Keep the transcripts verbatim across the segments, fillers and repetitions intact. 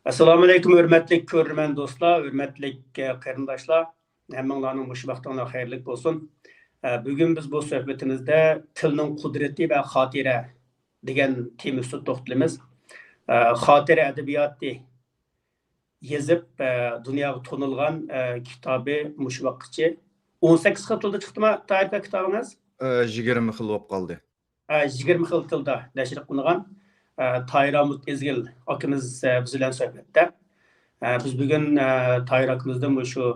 ئەسسالامۇئەلەيكۇم، ھۆرمەتلىك كۆرۈرمەن دوستلار، ھۆرمەتلىك، ئە، قېرىنداشلار. ھەممىڭلارنىڭ مۇشۇ ۋاقتىڭلار خەيرلىك بولسۇن. ئە، بۈگۈن بىز بۇ سۆھبىتىمىزدە تىلنىڭ قۇدرىتى ۋە خاتىرە دېگەن تېما ئۈستىدە توختىلىمىز. ئە، خاتىرە ئەدەبىياتى يېزىپ، ئە، دۇنياغا تونۇلغان، ئە، كىتابى مۇشۇ ۋاققىچە ئون سەككىز خىل تىلدا چىقتىما، تاھىر ئاكا، كىتابىڭىز؟ ئە، يىگىرمە خىل بولۇپ قالدى. ئە، يىگىرمە خىل تىلدا نەشر قىلىنغان، ئە، تاھىر ئامۇت ئىزگىل ئاكىمىز، ئە، بىز بىلەن سۆھبەتتە. ئە، بىز بۈگۈن، ئە، تاھىر ئاكىمىزدىن مۇشۇ،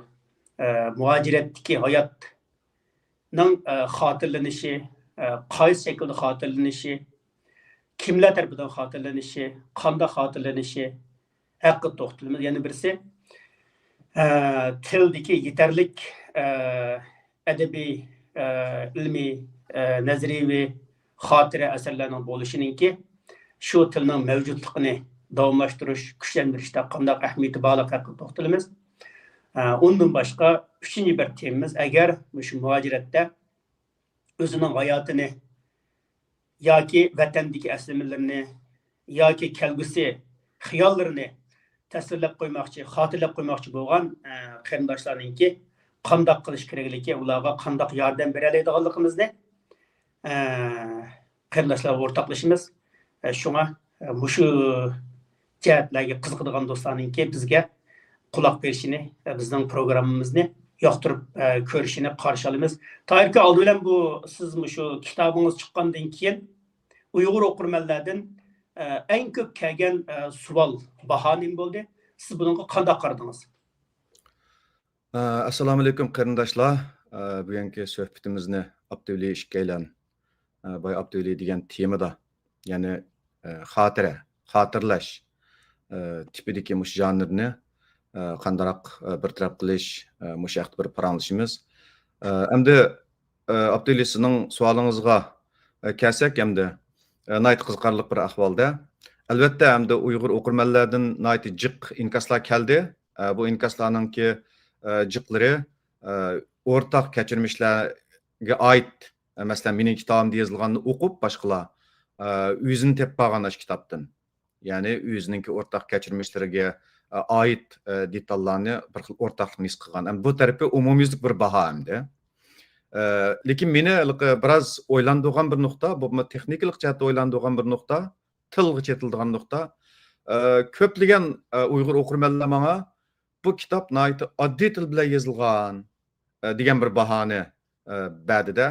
ئە، مۇھاجىرەتتىكى ھاياتنىڭ، ئە، خاتىرىلىنىشى، ئە، قايسى شەكىلدە خاتىرىلىنىشى، كىملەر تەرىپىدىن خاتىرىلىنىشى، قانداق خاتىرىلىنىشى ھەققىدە توختىلىمىز. يەنە بىرسى، ئە، تىلدىكى يېتەرلىك، ئە، ئەدەبىي، ئە، ئىلمىي، ئە، نەزەرىيەۋى خاتىرە ئەسەرلەرنىڭ بولۇشىنىڭكى شۇ تىلنىڭ مەۋجۇتلۇقىنى داۋاملاشتۇرۇش، كۈچلەندۈرۈشتە قانداق ئەھمىيىتى بارلىقى ھەققىدە توختىلىمىز. ئە، ئۇندىن باشقا، ئۈچىنچى بىر تېمىمىز، ئەگەر مۇشۇ مۇھاجىرەتتە ئۆزىنىڭ ھاياتىنى ياكى ۋەتەندىكى ئەسلىمىلىرىنى ياكى كەلگۈسى خىياللىرىنى تەسۋىرلەپ قويماقچى، خاتىرىلەپ قويماقچى بولغان، ئە، قېرىنداشلارنىڭكى قانداق قىلىش كېرەكلىكى، ئۇلارغا قانداق ياردەم بېرەلەيدىغانلىقىمىزنى، ئە، قېرىنداشلار ئورتاقلىشىمىز. ئە، شۇڭا، ئە، مۇشۇ جەھەتلەرگە قىزىقىدىغان دوستلارنىڭكى بىزگە قۇلاق بېرىشىنى، ئە، بىزنىڭ پروگراممىمىزنى ياقتۇرۇپ، ئە، كۆرۈشىنى قارشى ئالىمىز. تاھىر ئاكا، ئالدى بىلەن بۇ سىز مۇشۇ كىتابىڭىز چىققاندىن كېيىن ئۇيغۇر ئوقۇرمەنلەردىن، ئە، ئەڭ كۆپ كەلگەن، ئە، سوئال، باھا نېمە بولدى؟ سىز بۇنىڭغا قانداق قارىدىڭىز؟ ئە، ئەسسالامۇئەلەيكۇم قېرىنداشلار. ئە، بۈگۈنكى سۆھبىتىمىزنى ئابدۇۋەلى ئىككىيلەن، ئە، باي ئابدۇۋەلى دېگەن تېمىدا، يەنى، ئە، خاتىرە، خاتىرىلەش، ئە، تىپىدىكى مۇشۇ ژانىرنى، ئە، قانداقراق، ئە، بىر تەرەپ قىلىش، ئە، مۇشۇ ھەقتە بىر پاراڭلىشىمىز. ئە، ئەمدى، ئە، ئابدۇۋەلى، سىزنىڭ سوئالىڭىزغا، ئە، كەلسەك ئەمدى، ئە، ناھايىتى قىزىقارلىق بىر ئەھۋالدا. ئەلۋەتتە، ئەمدى ئۇيغۇر ئوقۇرمەنلەردىن ناھايىتى جىق ئىنكاسلار كەلدى. ئە، بۇ ئىنكاسلارنىڭكى، ئە، جىقلىرى، ئە، ئورتاق كەچۈرمىشلەرگە ئائىت، ئە، مەسىلەن، مېنىڭ كىتابىمدا يېزىلغاننى ئوقۇپ باشقىلار، ئە، ئۆزىنى تېپىپ قالغان ئاشۇ كىتابتىن. يەنى ئۆزىنىڭكى ئورتاق كەچۈرمىشلىرىگە، ئە، ئائىت، ئە، دېتاللارنى بىر خىل ئورتاقلىقنى ھېس قىلغان. ئەمدى بۇ تەرىپى ئومۇميۈزلۈك بىر باھا ئەمدى. ئە، لېكىن مېنى ھېلىقى بىراز ئويلاندۇرغان بىر نۇقتا، بولۇپمۇ تېخنىكىلىق جەھەتتە ئويلاندۇرغان بىر نۇقتا، تىلغا چېتىلىدىغان نۇقتا. ئە، كۆپلىگەن، ئە، ئۇيغۇر ئوقۇرمەنلەر ماڭا بۇ كىتاب ناھايىتى ئاددىي تىل بىلەن يېزىلغان، ئە، دېگەن بىر باھانى، ئە، بەردى-دە.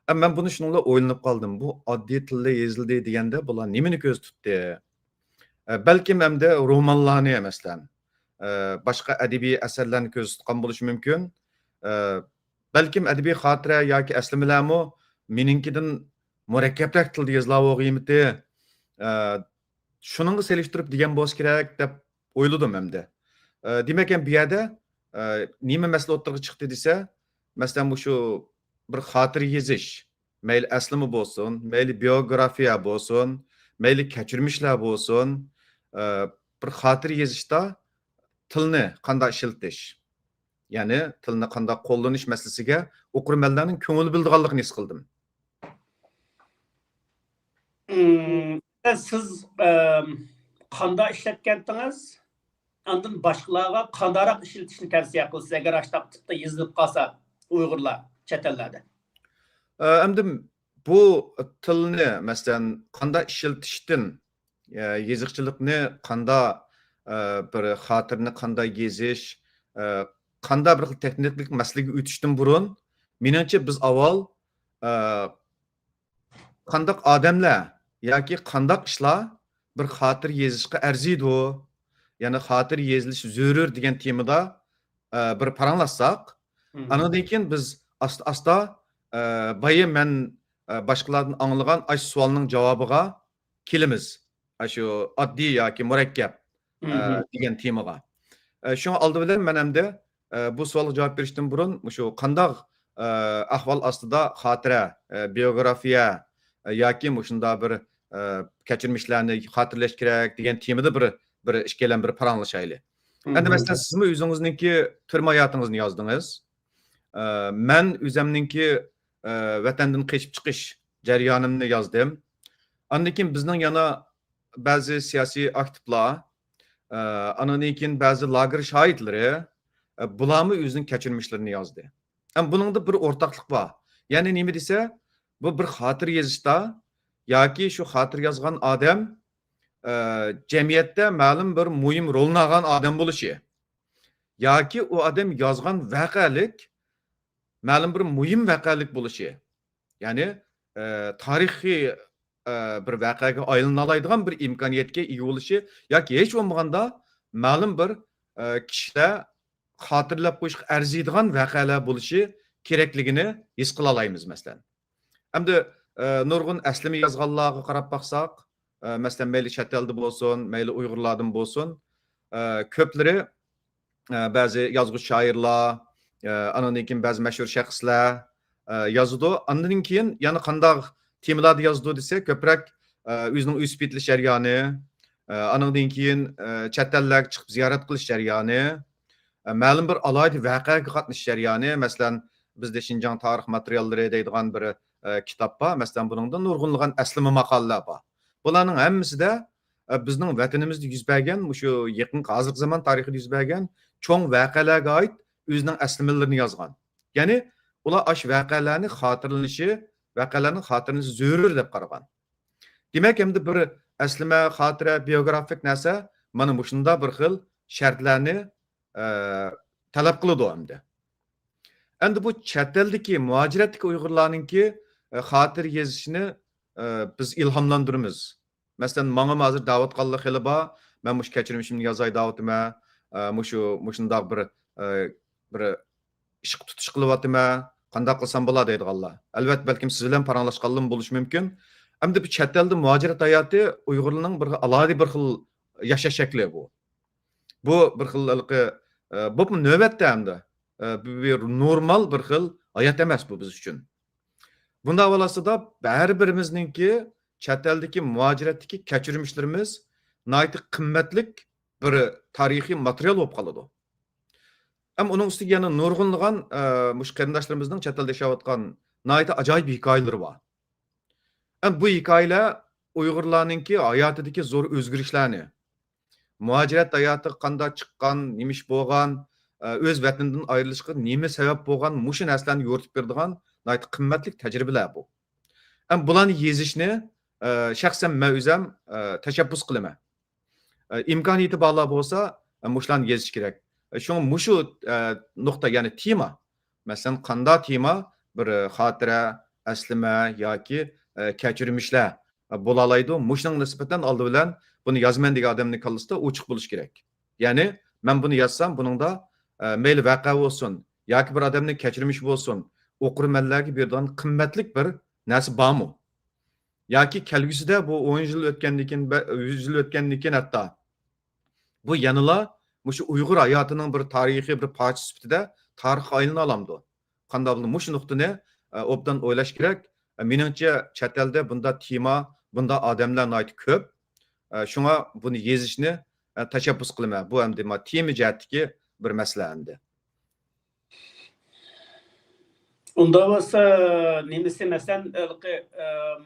ئە، مەن بۇنى شۇنىڭ بىلەن ئويلىنىپ قالدىم. بۇ ئاددىي تىلدا يېزىلدى دېگەندە بۇلار نېمىنى كۆزدە تۇتتى؟ ئە، بەلكىم ئەمدى رومانلارنى، مەسىلەن، ئە، باشقا ئەدەبىي ئەسەرلەرنى كۆزدە تۇتقان بولۇشى مۇمكىن. ئە، بەلكىم ئەدەبىي خاتىرە ياكى ئەسلىمىلەرمۇ مېنىڭكىدىن مۇرەككەپرەك تىلدا يېزىلار بولغىيمىتى؟ ئە، شۇنىڭغا سېلىشتۇرۇپ دېگەن بولسا كېرەك دەپ ئويلىدىم ئەمدى. ئە، دېمەك، ئەمدى بۇ يەردە، ئە، نېمە مەسىلە ئوتتۇرىغا چىقتى دېسە، مەسىلەن، مۇشۇ بىر خاتىرە يېزىش، مەيلى ئەسلىمە بولسۇن، مەيلى بىيوگرافىيە بولسۇن، مەيلى كەچۈرمىشلەر بولسۇن، ئە، بىر خاتىرە يېزىشتا تىلنى قانداق ئىشلىتىش، يەنى تىلنى قانداق قوللىنىش مەسىلىسىگە ئوقۇرمەنلەرنىڭ كۆڭۈل بۆلىدىغانلىقىنى ھېس قىلدىم. ئىم، سىز، ئىم، قانداق ئىشلەتكەنتىڭىز؟ ئاندىن باشقىلارغا قانداقراق ئىشلىتىشنى تەۋسىيە قىلىسىز، ئەگەر ئاشۇنداق تىپتا يېزىلىپ قالسا ئۇيغۇرلار چەت ئەللەردە؟ ئە، ئەمدى بۇ تىلنى، مەسىلەن، قانداق ئىشلىتىشتىن، ئە، يېزىقچىلىقنى قانداق، ئە، بىر خاتىرىنى قانداق يېزىش، ئە، قانداق بىر خىل تېخنىكىلىق مەسىلىگە ئۆتۈشتىن بۇرۇن، مېنىڭچە، بىز ئاۋۋال، ئە، قانداق ئادەملەر ياكى قانداق ئىشلار بىر خاتىرە يېزىشقا ئەرزىيدۇ، يەنى خاتىرە يېزىلىشى زۆرۈر دېگەن تېمىدا، ئە، بىر پاراڭلاشساق، مم. ئانىڭدىن كېيىن بىز ئاستا-ئاستا، ئە، بايا مەن، ئە، باشقىلاردىن ئاڭلىغان ئاشۇ سوئالنىڭ جاۋابىغا كېلىمىز. ئاشۇ ئاددىي ياكى مۇرەككەپ، ئە، مم. دېگەن تېمىغا. ئە، شۇڭا ئالدى بىلەن مەن ئەمدى ئە، بۇ سوئالغا جاۋاب بېرىشتىن بۇرۇن، مۇشۇ قانداق، ئە، ئەھۋال ئاستىدا خاتىرە، ئە، بىيوگرافىيە، ئە، ياكى مۇشۇنداق بىر، ئە، كەچۈرمىشلەرنى خاتىرىلەش كېرەك دېگەن تېمىدا بىر، بىر ئىككىيلەن بىر پاراڭلىشايلى. ئەمدى مەسىلەن، سىزمۇ ئۆزىڭىزنىڭكى تۈرمە ھاياتىڭىزنى يازدىڭىز. ئە، مەن ئۆزەمنىڭكى، ئە، ۋەتەندىن قېچىپ چىقىش جەريانىمنى يازدىم. ئاندىن كېيىن بىزنىڭ يەنە بەزى سىياسىي ئاكتىپلار، ئە، ئانىڭدىن كېيىن بەزى لاگېر شاھىتلىرى، ئە، بۇلارمۇ ئۆزىنىڭ كەچۈرمىشلىرىنى يازدى. ئەمما بۇنىڭدا بىر ئورتاقلىق بار. يەنى نېمە دېسە، بۇ بىر خاتىرە يېزىشتا ياكى شۇ خاتىرە يازغان ئادەم، ئە، جەمئىيەتتە مەلۇم بىر مۇھىم رولنى ئالغان ئادەم بولۇشى ياكى ئۇ ئادەم يازغان ۋەقەلىك مەلۇم بىر مۇھىم ۋەقەلىك بولۇشى، يەنى، ئە، تارىخىي، ئە، بىر ۋەقەگە ئايلىنالايدىغان بىر ئىمكانىيەتكە ئىگە بولۇشى ياكى ھېچ بولمىغاندا مەلۇم بىر، ئە، كىشىلەر خاتىرىلەپ قويۇشقا ئەرزىيدىغان ۋەقەلەر بولۇشى كېرەكلىكىنى ھېس قىلالايمىز، مەسىلەن. ئەمدى، ئە، نۇرغۇن ئەسلىمە يازغانلارغا قاراپ باقساق، ئە، مەسىلەن، مەيلى چەت ئەلدە بولسۇن، مەيلى ئۇيغۇرلاردىن بولسۇن، ئە، كۆپلىرى، ئە، بەزى يازغۇچى شائىرلار، ئە، ئانىڭدىن كېيىن بەزى مەشھۇر شەخسلەر، ئە، يازىدۇ. ئاندىن كېيىن يەنە قانداق تېمىلاردا يازىدۇ دېسە، كۆپرەك، ئە، ئۆزىنىڭ ئۆسۈپ يېتىلىش جەريانى، ئە، ئانىڭدىن كېيىن، ئە، چەت ئەللەرگە چىقىپ زىيارەت قىلىش جەريانى، ئە، مەلۇم بىر ئالاھىدە ۋەقەگە قاتنىشىش جەريانى، مەسىلەن، بىزدە شىنجاڭ تارىخ ماتېرىياللىرى دەيدىغان بىر، ئە، كىتاب بار. مەسىلەن، بۇنىڭدا نۇرغۇنلىغان ئەسلىمە ماقالىلەر بار. بۇلارنىڭ ھەممىسىدە، ئە، بىزنىڭ ۋەتىنىمىزدە يۈز بەرگەن، مۇشۇ يېقىنقى ھازىرقى زامان تارىخىدا يۈز بەرگەن چوڭ ۋەقەلەرگە ئائىت ئۆزىنىڭ ئەسلىمىلىرىنى يازغان. يەنى ئۇلار ئاشۇ ۋەقەلەرنى خاتىرىلىنىشى، ۋەقەلەرنىڭ خاتىرىلىنىشى زۆرۈر دەپ قارىغان. دېمەك، ئەمدى بىر ئەسلىمە، خاتىرە، بىيوگرافىك نەرسە مانا مۇشۇنداق بىر خىل شەرتلەرنى، ئە، تەلەپ قىلىدۇ ئەمدى. ئەمدى بۇ چەت ئەلدىكى، مۇھاجىرەتتىكى ئۇيغۇرلارنىڭكى، ئە، خاتىرە يېزىشىنى، ئە، بىز ئىلھاملاندۇرىمىز. مەسىلەن، ماڭىمۇ ھازىر دەۋاتقانلار خېلى بار. مەن مۇشۇ كەچۈرمىشىمنى يازاي دەۋاتىمەن. ئە، مۇشۇ، مۇشۇنداق بىر، ئە، بىر ئىشقا تۇتۇش قىلىۋاتىمەن، قانداق قىلسام بولا دەيدىغانلار. ئەلۋەتتە، بەلكىم سىز بىلەن پاراڭلاشقانلىرىمۇ بولۇشى مۇمكىن. ئەمدى بۇ چەت ئەلدە مۇھاجىرەت ھاياتى ئۇيغۇرلارنىڭ بىر ئالاھىدە بىر خىل ياشاش شەكلى بۇ. بۇ بىر خىل ھېلىقى، ئە، بولۇپمۇ نۆۋەتتە ئەمدى، ئە، بۇ بىر نورمال بىر خىل ھايات ئەمەس بۇ بىز ئۈچۈن. بۇنداق بولغاچقا ھەر بىرىمىزنىڭكى چەت ئەلدىكى مۇھاجىرەتتىكى كەچۈرمىشلىرىمىز ناھايىتى قىممەتلىك بىر تارىخىي ماتېرىيال بولۇپ قالىدۇ. ھەم ئۇنىڭ ئۈستىگە يەنە نۇرغۇنلىغان، ئە، مۇشۇ قېرىنداشلىرىمىزنىڭ چەت ئەلدە ياشاۋاتقان ناھايىتى ئاجايىپ ھېكايىلىرى بار. ھەم بۇ ھېكايىلەر ئۇيغۇرلارنىڭكى ھاياتىدىكى زور ئۆزگىرىشلەرنى، مۇھاجىرەت ھاياتىغا قانداق چىققان، نېمە ئىش بولغان، ئە، ئۆز ۋەتىنىدىن ئايرىلىشقا نېمە سەۋەب بولغان، مۇشۇ نەرسىلەرنى يورۇتۇپ بېرىدىغان ناھايىتى قىممەتلىك تەجرىبىلەر بۇ. ھەم بۇلارنى يېزىشنى، ئە، شەخسەن مەن ئۆزەم، ئە، تەشەببۇس قىلىمەن. ئە، ئىمكانىيىتى بارلار بولسا، ئە، مۇشۇلارنى يېزىش كېرەك. ئە، شۇڭا مۇشۇ، ئە، نۇقتا، يەنى تېما، مەسىلەن، قانداق تېما، بىر، ئە، خاتىرە، ئەسلىمە ياكى، ئە، كەچۈرمىشلەر، ئە، بولالايدۇ. مۇشۇنىڭغا نىسبەتەن ئالدى بىلەن بۇنى يازىمەن دېگەن ئادەمنىڭ كاللىسىدا ئوچۇق بولۇشى كېرەك. يەنى مەن بۇنى يازسام، بۇنىڭدا، ئە، مەيلى ۋەقە بولسۇن ياكى بىر ئادەمنىڭ كەچۈرمىشى بولسۇن، ئوقۇرمەنلەرگە بېرىدىغان قىممەتلىك بىر نەرسە بارمۇ؟ ياكى كەلگۈسىدە بۇ ئون يىل ئۆتكەندىن كېيىن، بە-، يۈز يىل ئۆتكەندىن كېيىن ھەتتا بۇ يەنىلا مۇشۇ ئۇيغۇر ھاياتىنىڭ بىر تارىخىي بىر پارچىسى سۈپىتىدە تارىخقا ئايلىنالامدۇ؟ قانداق بولىدۇ؟ مۇشۇ نۇقتىنى، ئە، ئوبدان ئويلاش كېرەك. ئە، مېنىڭچە، چەت ئەلدە بۇنداق تېما، بۇنداق ئادەملەر ناھايىتى كۆپ. ئە، شۇڭا بۇنى يېزىشنى، ئە، تەشەببۇس قىلىمەن. بۇ ئەمدى ما-، تېما جەھەتتىكى بىر مەسىلە ئەمدى. ئۇنداق بولسا، نېمىسى، مەسىلەن، ھېلىقى، ئەم،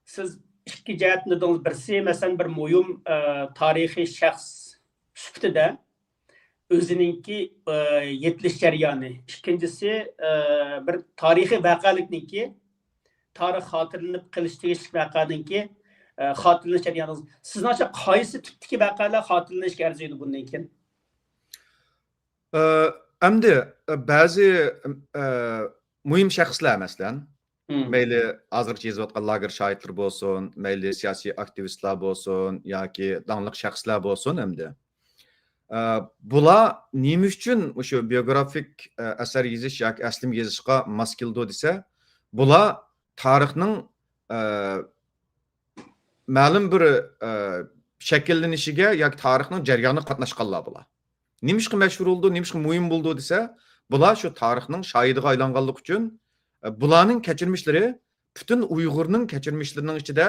سىز ئىككى جەھەتنى دېدىڭىز. بىرسى، مەسىلەن، بىر مۇھىم، ئە، تارىخىي شەخس سۈپىتىدە ئۆزىنىڭكى، ئە، يېتىلىش جەريانى. ئىككىنچىسى، ئە، بىر تارىخىي ۋەقەلىكنىڭكى، تارىخ خاتىرىلىنىپ قېلىشى تېگىشلىك ۋەقەنىڭكى، ئە، خاتىرىلىنىش جەريانى. سىزنىڭچە قايسى تىپتىكى ۋەقەلەر خاتىرىلىنىشكە ئەرزىيدۇ بۇندىن كېيىن؟ ئە، ئەمدى، ئە، بەزى، ئە، مۇھىم شەخسلەر، مەسىلەن، مم. مەيلى ھازىرغىچە يېزىۋاتقان لاگېر شاھىتلىرى بولسۇن، مەيلى سىياسىي ئاكتىۋىستلار بولسۇن ياكى داڭلىق شەخسلەر بولسۇن ئەمدى. ئە، بۇلار نېمە ئۈچۈن مۇشۇ بىيوگرافىك، ئە، ئەسەر يېزىش ياكى ئەسلىمە يېزىشقا ماس كېلىدۇ دېسە، بۇلار تارىخنىڭ، ئە، مەلۇم بىر، ئە، شەكىللىنىشىگە ياكى تارىخنىڭ جەريانىغا قاتناشقانلار بۇلار. نېمىشقا مەشھۇر بولىدۇ، نېمىشقا مۇھىم بولىدۇ دېسە، بۇلار شۇ تارىخنىڭ شاھىدىغا ئايلانغانلىقى ئۈچۈن، ئە، بۇلارنىڭ كەچۈرمىشلىرى پۈتۈن ئۇيغۇرنىڭ كەچۈرمىشلىرىنىڭ ئىچىدە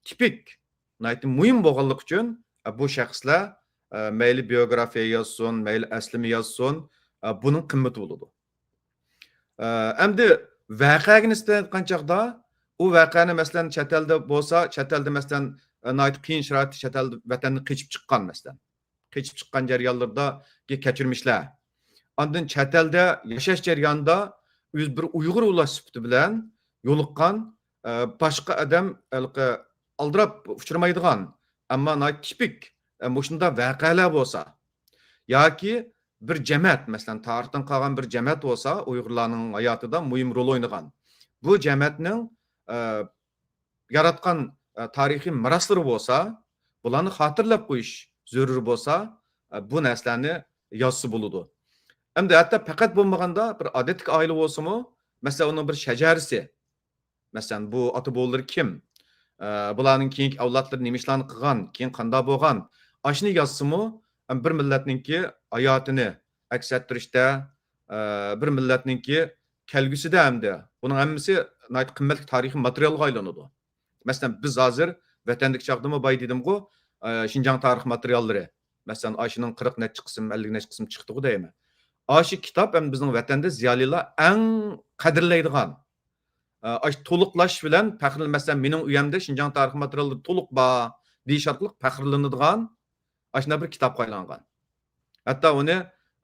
تىپىك، ناھايىتى مۇھىم بولغانلىقى ئۈچۈن، ئە، بۇ شەخسلەر، ئە، مەيلى بىيوگرافىيە يازسۇن، مەيلى ئەسلىمە يازسۇن، ئە، بۇنىڭ قىممىتى بولىدۇ. ئە، ئەمدى ۋەقەگە نىسبەتەن ئېيتقان چاغدا، ئۇ ۋەقەنى، مەسىلەن، چەت ئەلدە بولسا، چەت ئەلدە، مەسىلەن، ئە، ناھايىتى قىيىن شارائىتتا چەت ئەلدە، ۋەتەندىن قېچىپ چىققان، مەسىلەن، قېچىپ چىققان جەريانلىرىدىكى كەچۈرمىشلەر. ئاندىن چەت ئەلدە ياشاش جەريانىدا ئۆز بىر ئۇيغۇر بولاش سۈپىتى بىلەن يولۇققان، ئە، باشقا ئادەم ھېلىقى ئالدىراپ ئۇچرىمايدىغان، ئەمما ناھايىتى تىپىك، ئە، مۇشۇنداق ۋەقەلەر بولسا، ياكى بىر جەمەت، مەسىلەن، تارىختىن قالغان بىر جەمەت بولسا، ئۇيغۇرلارنىڭ ھاياتىدا مۇھىم رول ئوينىغان، بۇ جەمەتنىڭ، ئە، ياراتقان، ئە، تارىخىي مىراسلىرى بولسا، بۇلارنى خاتىرىلەپ قويۇش زۆرۈر بولسا، ئە، بۇ نەرسىلەرنى يازسا بولىدۇ. ئەمدى ھەتتا پەقەت بولمىغاندا بىر ئادەتتىكى ئائىلە بولسىمۇ، مەسىلەن، ئۇنىڭ بىر شەجەرىسى، مەسىلەن، بۇ ئاتا-بوۋىلىرى كىم؟ ئە، بۇلارنىڭ كېيىنكى ئەۋلادلىرى نېمە ئىشلارنى قىلغان، كېيىن قانداق بولغان؟ ئاشۇنى يازسىمۇ، ئەم، بىر مىللەتنىڭكى ھاياتىنى ئەكس ئەتتۈرۈشتە، ئە، بىر مىللەتنىڭكى كەلگۈسىدە ئەمدى بۇنىڭ ھەممىسى ناھايىتى قىممەتلىك تارىخىي ماتېرىيالغا ئايلىنىدۇ. مەسىلەن، بىز ھازىر ۋەتەندىكى چاغدىمۇ باي دېدىمغۇ، ئە، شىنجاڭ تارىخ ماتېرىياللىرى. مەسىلەن، ئاشۇنىڭ قىرىق نەچچە قىسىم، ئەللىك نەچچە قىسىم چىقتىغۇ دەيمەن. ئاشۇ كىتاب ئەمدى بىزنىڭ ۋەتەندە زىيالىيلار ئەڭ قەدىرلەيدىغان، ئە، ئاشۇ تولۇقلاش بىلەن پەخىرلىنىپ، مەسىلەن، مېنىڭ ئۆيەمدە شىنجاڭ تارىخ ماتېرىياللىرى تولۇق بار دېيىش ئارقىلىق پەخىرلىنىدىغان ئاشۇنداق بىر كىتابقا ئايلانغان. ھەتتا ئۇنى،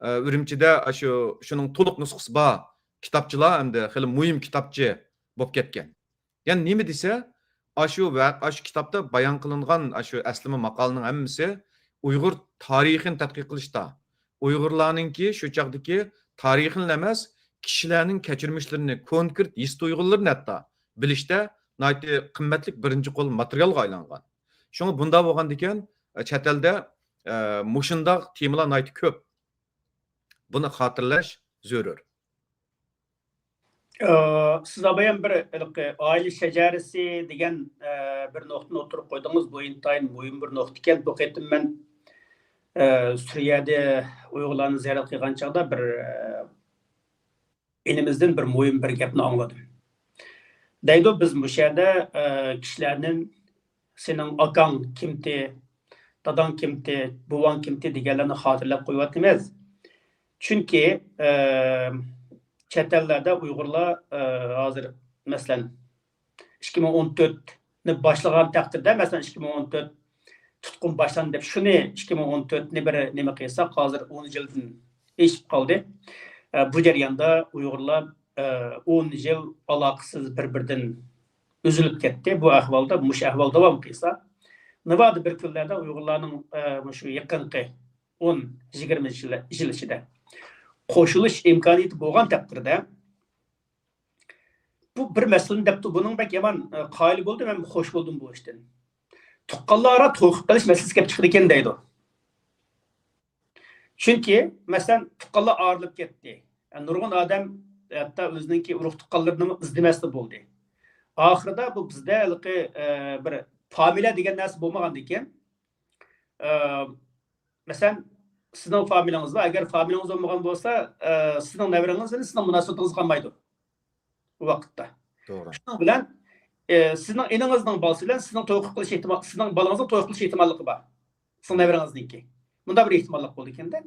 ئە، ئۈرۈمچىدە ئاشۇ، شۇنىڭ تولۇق نۇسخىسى بار كىتابچىلار ئەمدى خېلى مۇھىم كىتابچى بولۇپ كەتكەن. يەنى نېمە دېسە، ئاشۇ ۋە ئاشۇ كىتابتا بايان قىلىنغان ئاشۇ ئەسلىمە ماقالىنىڭ ھەممىسى ئۇيغۇر تارىخىنى تەتقىق قىلىشتا، ئۇيغۇرلارنىڭكى شۇ چاغدىكى تارىخىنىلا ئەمەس، كىشىلەرنىڭ كەچۈرمىشلىرىنى، كونكرېت ھېس-تۇيغۇلىرىنى ھەتتا بىلىشتە ناھايىتى قىممەتلىك بىرىنچى قول ماتېرىيالغا ئايلانغان. شۇڭا بۇنداق بولغاندىكىن، ئە، چەت ئەلدە، ئە، مۇشۇنداق تېمىلار ناھايىتى كۆپ. بۇنى خاتىرىلەش زۆرۈر. ئى، سىز ئابايام بىر ھېلىقى ئائىلە شەجەرىسى دېگەن، ئى، بىر نۇقتىنى ئوتتۇرىغا قويدىڭىز. بۇ ئىنتايىن مۇھىم بىر نۇقتا ئىكەن. بۇ قېتىم مەن، ئى، سۈرىيەدە ئۇيغۇرلارنى زىيارەت قىلغان چاغدا بىر، ئى، ئىنىمىزدىن بىر مۇھىم بىر گەپنى ئاڭلىدىم. دەيدۇ، بىز مۇشۇ يەردە، ئى، كىشىلەرنى سېنىڭ ئاكاڭ كىمتى، داداڭ كىمتى، بوۋاڭ كىمتى دېگەنلەرنى خاتىرىلەپ قويۇۋاتىمىز. چۈنكى، ئى، چەت ئەللەردە ئۇيغۇرلار، ئى، ھازىر، مەسىلەن، ئىككى مىڭ ئون تۆتنى باشلىغان تەقدىردە، مەسىلەن، ئىككى مىڭ ئون تۆت تۇتقۇن باشلاندى دەپ، شۇنى ئىككى مىڭ ئون تۆتنى بىر نېمە قىلساق، ھازىر ئون يىلدىن ئېشىپ قالدى. ئى، بۇ جەرياندا ئۇيغۇرلار، ئى، ئون يىل ئالاقىسىز بىر-بىرىدىن ئۈزۈلۈپ كەتتى. بۇ ئەھۋالدا، مۇشۇ ئەھۋال داۋام قىلسا، ناۋادا بىر كۈنلەردە ئۇيغۇرلارنىڭ، ئە، مۇشۇ يېقىنقى ئون، يىگىرمە يىل، يىل ئىچىدە قوشۇلۇش ئىمكانىيىتى بولغان تەقدىردە، بۇ بىر مەسىلىنى دەپتۇ، بۇنىڭ بەك يامان، ئە، قايىل بولدۇم ھەم خوش بولدۇم بۇ ئىشتىن. تۇغقانلار ئارا توي قىلىپ قېلىش مەسىلىسى كېلىپ چىقىدىكەن دەيدۇ. چۈنكى، مەسىلەن، تۇغقانلار ئايرىلىپ كەتتى. نۇرغۇن ئادەم ھەتتا ئۆزىنىڭكى ئۇرۇق تۇغقانلىرىنىمۇ ئىزدىمەستىن بولدى. ئاخىرىدا بۇ بىزدە ھېلىقى، ئە، بىر فامىلە دېگەن نەرسە بولمىغاندىكىن، ئە، مەسىلەن، سىزنىڭ فامىلىڭىز بار. ئەگەر فامىلىڭىز بولمىغان بولسا، ئە، سىزنىڭ نەۋرىڭىز بىلەن سىزنىڭ مۇناسىۋىتىڭىز قالمايدۇ. ئۇ ۋاقىتتا. توغرا. شۇنىڭ بىلەن، ئە، سىزنىڭ ئىنىڭىزنىڭ بالىسى بىلەن سىزنىڭ توي قىلىش ئېھتىمال-، سىزنىڭ بالىڭىزنىڭ توي قىلىش ئېھتىماللىقى بار. سىزنىڭ نەۋرىڭىزنىڭكى. مۇنداق بىر ئېھتىماللىق بولىدىكەن-دە.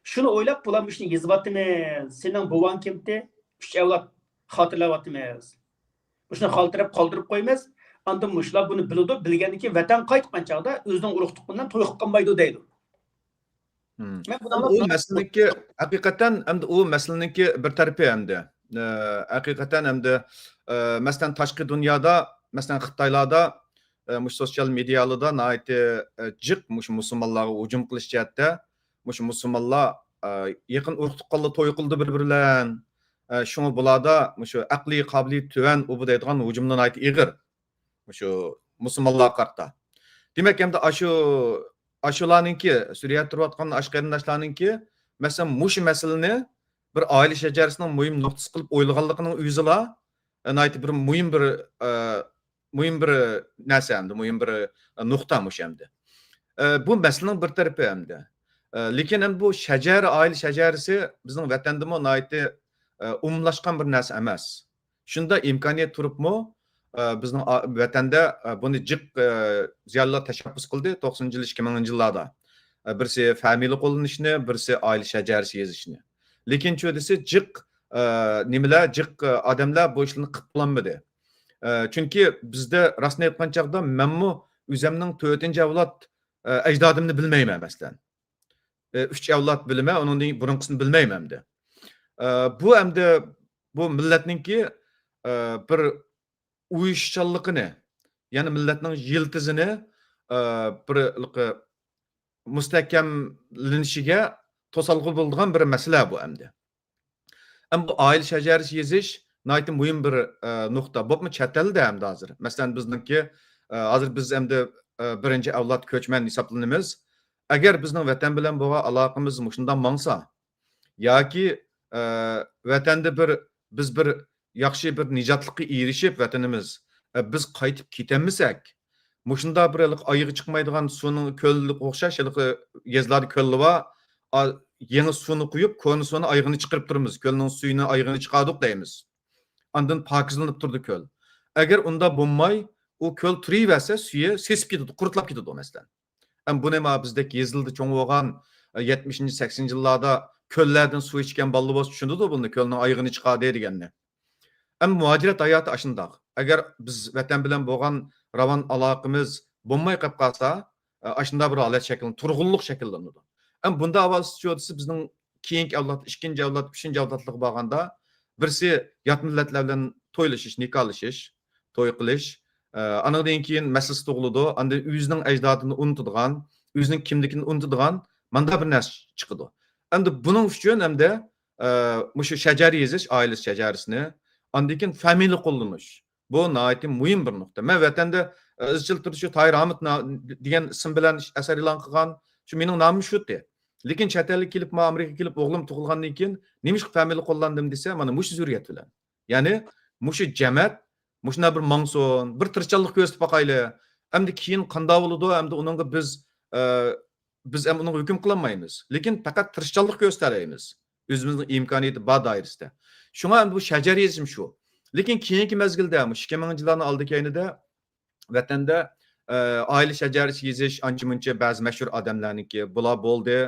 شۇنى ئويلاپ، بۇلار مۇشۇنى يېزىۋاتىمىز. سېنىڭ بوۋاڭ كىمتى؟ ئۈچ ئەۋلاد خاتىرىلەۋاتىمىز. مۇشۇنى خاتىرىلەپ قالدۇرۇپ قويىمىز. ئاندىن مۇشۇلار بۇنى بىلىدۇ. بىلگەندىن كېيىن ۋەتەنگە قايتقان چاغدا ئۆزىنىڭ ئۇرۇق تۇغقىنى بىلەن توي قىلىپ قالمايدۇ دەيدۇ. مم. مەن بۇنىڭغا ئۇ مەسىلىنىڭكى، ھەقىقەتەن، ئەمدى ئۇ مەسىلىنىڭكى بىر تەرىپى ئەمدى. ئە، ھەقىقەتەن ئەمدى، ئە، مەسىلەن، تاشقى دۇنيادا، مەسىلەن، خىتايلاردا، ئە، مۇشۇ سوتسىيال مېدىيالاردا ناھايىتى، ئە، جىق مۇشۇ مۇسۇلمانلارغا ھۇجۇم قىلىش جەھەتتە، مۇشۇ مۇسۇلمانلار، ئە، يېقىن ئۇرۇق تۇغقانلار توي قىلىدۇ بىر-بىرى بىلەن. ئە، شۇڭا بۇلاردا مۇشۇ ئەقلىي قابىلىيىتى تۆۋەن، ئۇ بۇ دەيدىغان ھۇجۇملار ناھايىتى ئېغىر. مۇشۇ مۇسۇلمانلارغا قارىتا. دېمەك، ئەمدى ئاشۇ، ئاشۇلارنىڭكى، سۈرىيەدە تۇرۇۋاتقان ئاشۇ قېرىنداشلارنىڭكى، مەسىلەن، مۇشۇ مەسىلىنى بىر ئائىلە شەجەرىسىنىڭ مۇھىم نۇقتىسى قىلىپ ئويلىغانلىقىنىڭ ئۆزىلا، ئە، ناھايىتى بىر مۇھىم بىر، ئە، مۇھىم بىر نەرسە ئەمدى، مۇھىم بىر، ئە، نۇقتا مۇشۇ ئەمدى. ئە، بۇ مەسىلىنىڭ بىر تەرىپى ئەمدى. ئە، لېكىن ئەمدى بۇ شەجەرە، ئائىلە شەجەرىسى بىزنىڭ ۋەتەندىمۇ ناھايىتى، ئە، ئومۇملاشقان بىر نەرسە ئەمەس. شۇنداق ئىمكانىيەت تۇرۇپمۇ، ئە، بىزنىڭ ئا-، ۋەتەندە، ئە، بۇنى جىق، ئە، زىيالىيلار تەشەببۇس قىلدى توقسىنىنچى يىل، ئىككى مىڭىنچى يىللاردا. ئە، بىرسى فامىلە قوللىنىشنى، بىرسى ئائىلە شەجەرىسى يېزىشنى. لېكىن چۈ دېسە جىق، ئە، نېمىلەر، جىق، ئە، ئادەملەر بۇ ئىشلارنى قىلىپ بولالمىدى. ئە، چۈنكى بىزدە راستىنى ئېيتقان چاغدا مەنمۇ ئۆزەمنىڭ تۆتىنچى ئەۋلاد، ئە، ئەجدادىمنى بىلمەيمەن، مەسىلەن. ئۈچ ئەۋلاد بىلىمەن، ئۇنىڭدىن بۇرۇنقىسىنى بىلمەيمەن ئەمدى. ئە، بۇ ئەمدى بۇ مىللەتنىڭكى، ئە، بىر ئۇيۇشۇشچانلىقىنى، يەنى مىللەتنىڭ يىلتىزىنى، ئە، بىر مۇستەھكەملىنىشىگە توسالغۇ بولىدىغان بىر مەسىلە بۇ ئەمدى. ئەمما بۇ ئائىلە شەجەرىسى يېزىش ناھايىتى مۇھىم بىر، ئە، نۇقتا. بولۇپمۇ چەت ئەلدە ئەمدى ھازىر. مەسىلەن، بىزنىڭكى، ئە، ھازىر بىز ئەمدى، ئە، بىرىنچى ئەۋلاد كۆچمەن ھېسابلىنىمىز. ئەگەر بىزنىڭ ۋەتەن بىلەن بولغان ئالاقىمىز مۇشۇنداق ماڭسا، ياكى، ئە، ۋەتەندە بىر، بىز بىر ياخشى بىر نىجاتلىققا ئېرىشىپ ۋەتىنىمىز، ئە، بىز قايتىپ كېتەلمىسەك، مۇشۇنداق بىر ھېلىقى ئايىغى چىقمايدىغان سۇنىڭ كۆلگە ئوخشاش ھېلىقى يېزىلاردا كۆل بار، ئا، يېڭى سۇنى قۇيۇپ، كونا سۇنى ئايىغىنى چىقىرىپ تۇرىمىز. كۆلنىڭ سۈيىنى ئايىغىنى چىقاردۇق دەيمىز. ئاندىن پاكىزلىنىپ تۇرىدۇ كۆل. ئەگەر ئۇنداق بولماي، ئۇ كۆل تۇرۇۋەرسە، سۈيى سېسىپ كېتىدۇ، قۇرتلاپ كېتىدۇ، مەسىلەن. ئەمما بۇنى ما بىزدەك يېزىلدا چوڭ بولغان، يەتمىشىنچى، سەكسىنىنچى يىللاردا كۆللەردىن سۇ ئىچكەن بالىلار بولسا چۈشىنىدۇ بۇنى، كۆلنىڭ ئايىغىنى چىقاردى دېگەننى. ئەمما مۇھاجىرەت ھاياتى ئاشۇنداق. ئەگەر بىز ۋەتەن بىلەن بولغان راۋان ئالاقىمىز بولماي قېلىپ قالسا، ئاشۇنداق بىر ھالەت شەكىللىنىدۇ، تۇرغۇنلۇق شەكىللىنىدۇ. ئەمما بۇنداق ئەھۋال سىزچۇ دېسە، بىزنىڭ كېيىنكى ئەۋلاد، ئىككىنچى ئەۋلاد، ئۈچىنچى ئەۋلادلىققا بارغاندا، بىرسى يات مىللەتلەر بىلەن تويلىشىش، نىكاھلىشىش، توي قىلىش، ئە، ئانىڭدىن كېيىن مەسىلىسى تۇغۇلىدۇ، ئاندىن ئۆزىنىڭ ئەجدادىنى ئۇنتىدىغان، ئۆزىنىڭ كىملىكىنى ئۇنتىدىغان مانداق بىر نەرسە چىقىدۇ. ئەمدى بۇنىڭ ئۈچۈن ئەمدى، ئە، مۇشۇ شەجەرە يېزىش، ئائىلە شەجەرىسىنى، ئاندىن كېيىن فامىلە قوللىنىش. بۇ ناھايىتى مۇھىم بىر نۇقتا. مەن ۋەتەندە، ئە، ئىزچىل تۇرۇش شۇ تاھىر ھامىت نا-، دېگەن ئىسىم بىلەن ئەسەر ئېلان قىلغان، شۇ مېنىڭ نامىم شۇ ئىدى. لېكىن چەت ئەلگە كېلىپ، ما ئامېرىكىغا كېلىپ ئوغلۇم تۇغۇلغاندىن كېيىن نېمىشقا فامىلە قوللاندىم دېسە، مانا مۇشۇ زۆرۈرىيەت بىلەن. يەنى مۇشۇ جەمەت مۇشۇنداق بىر ماڭسۇن، بىر تىرىشچانلىق كۆرسىتىپ باقايلى. ئەمدى كېيىن قانداق بولىدۇ، ئەمدى ئۇنىڭغا بىز، ئە، بىز ئەمدى ئۇنىڭغا ھۆكۈم قىلالمايمىز. لېكىن پەقەت تىرىشچانلىق كۆرسىتەلەيمىز. ئۆزىمىزنىڭ ئىمكانىيىتى بار دائىرىسىدە. شۇڭا ئەمدى بۇ شەجەرە يېزىشىم شۇ. لېكىن كېيىنكى مەزگىلدە، مۇشۇ ئىككى مىڭىنچى يىللارنىڭ ئالدى كەينىدە ۋەتەندە، ئە، ئائىلە شەجەرىسى يېزىش ئانچە-مۇنچە بەزى مەشھۇر ئادەملەرنىڭكى بۇلار بولدى.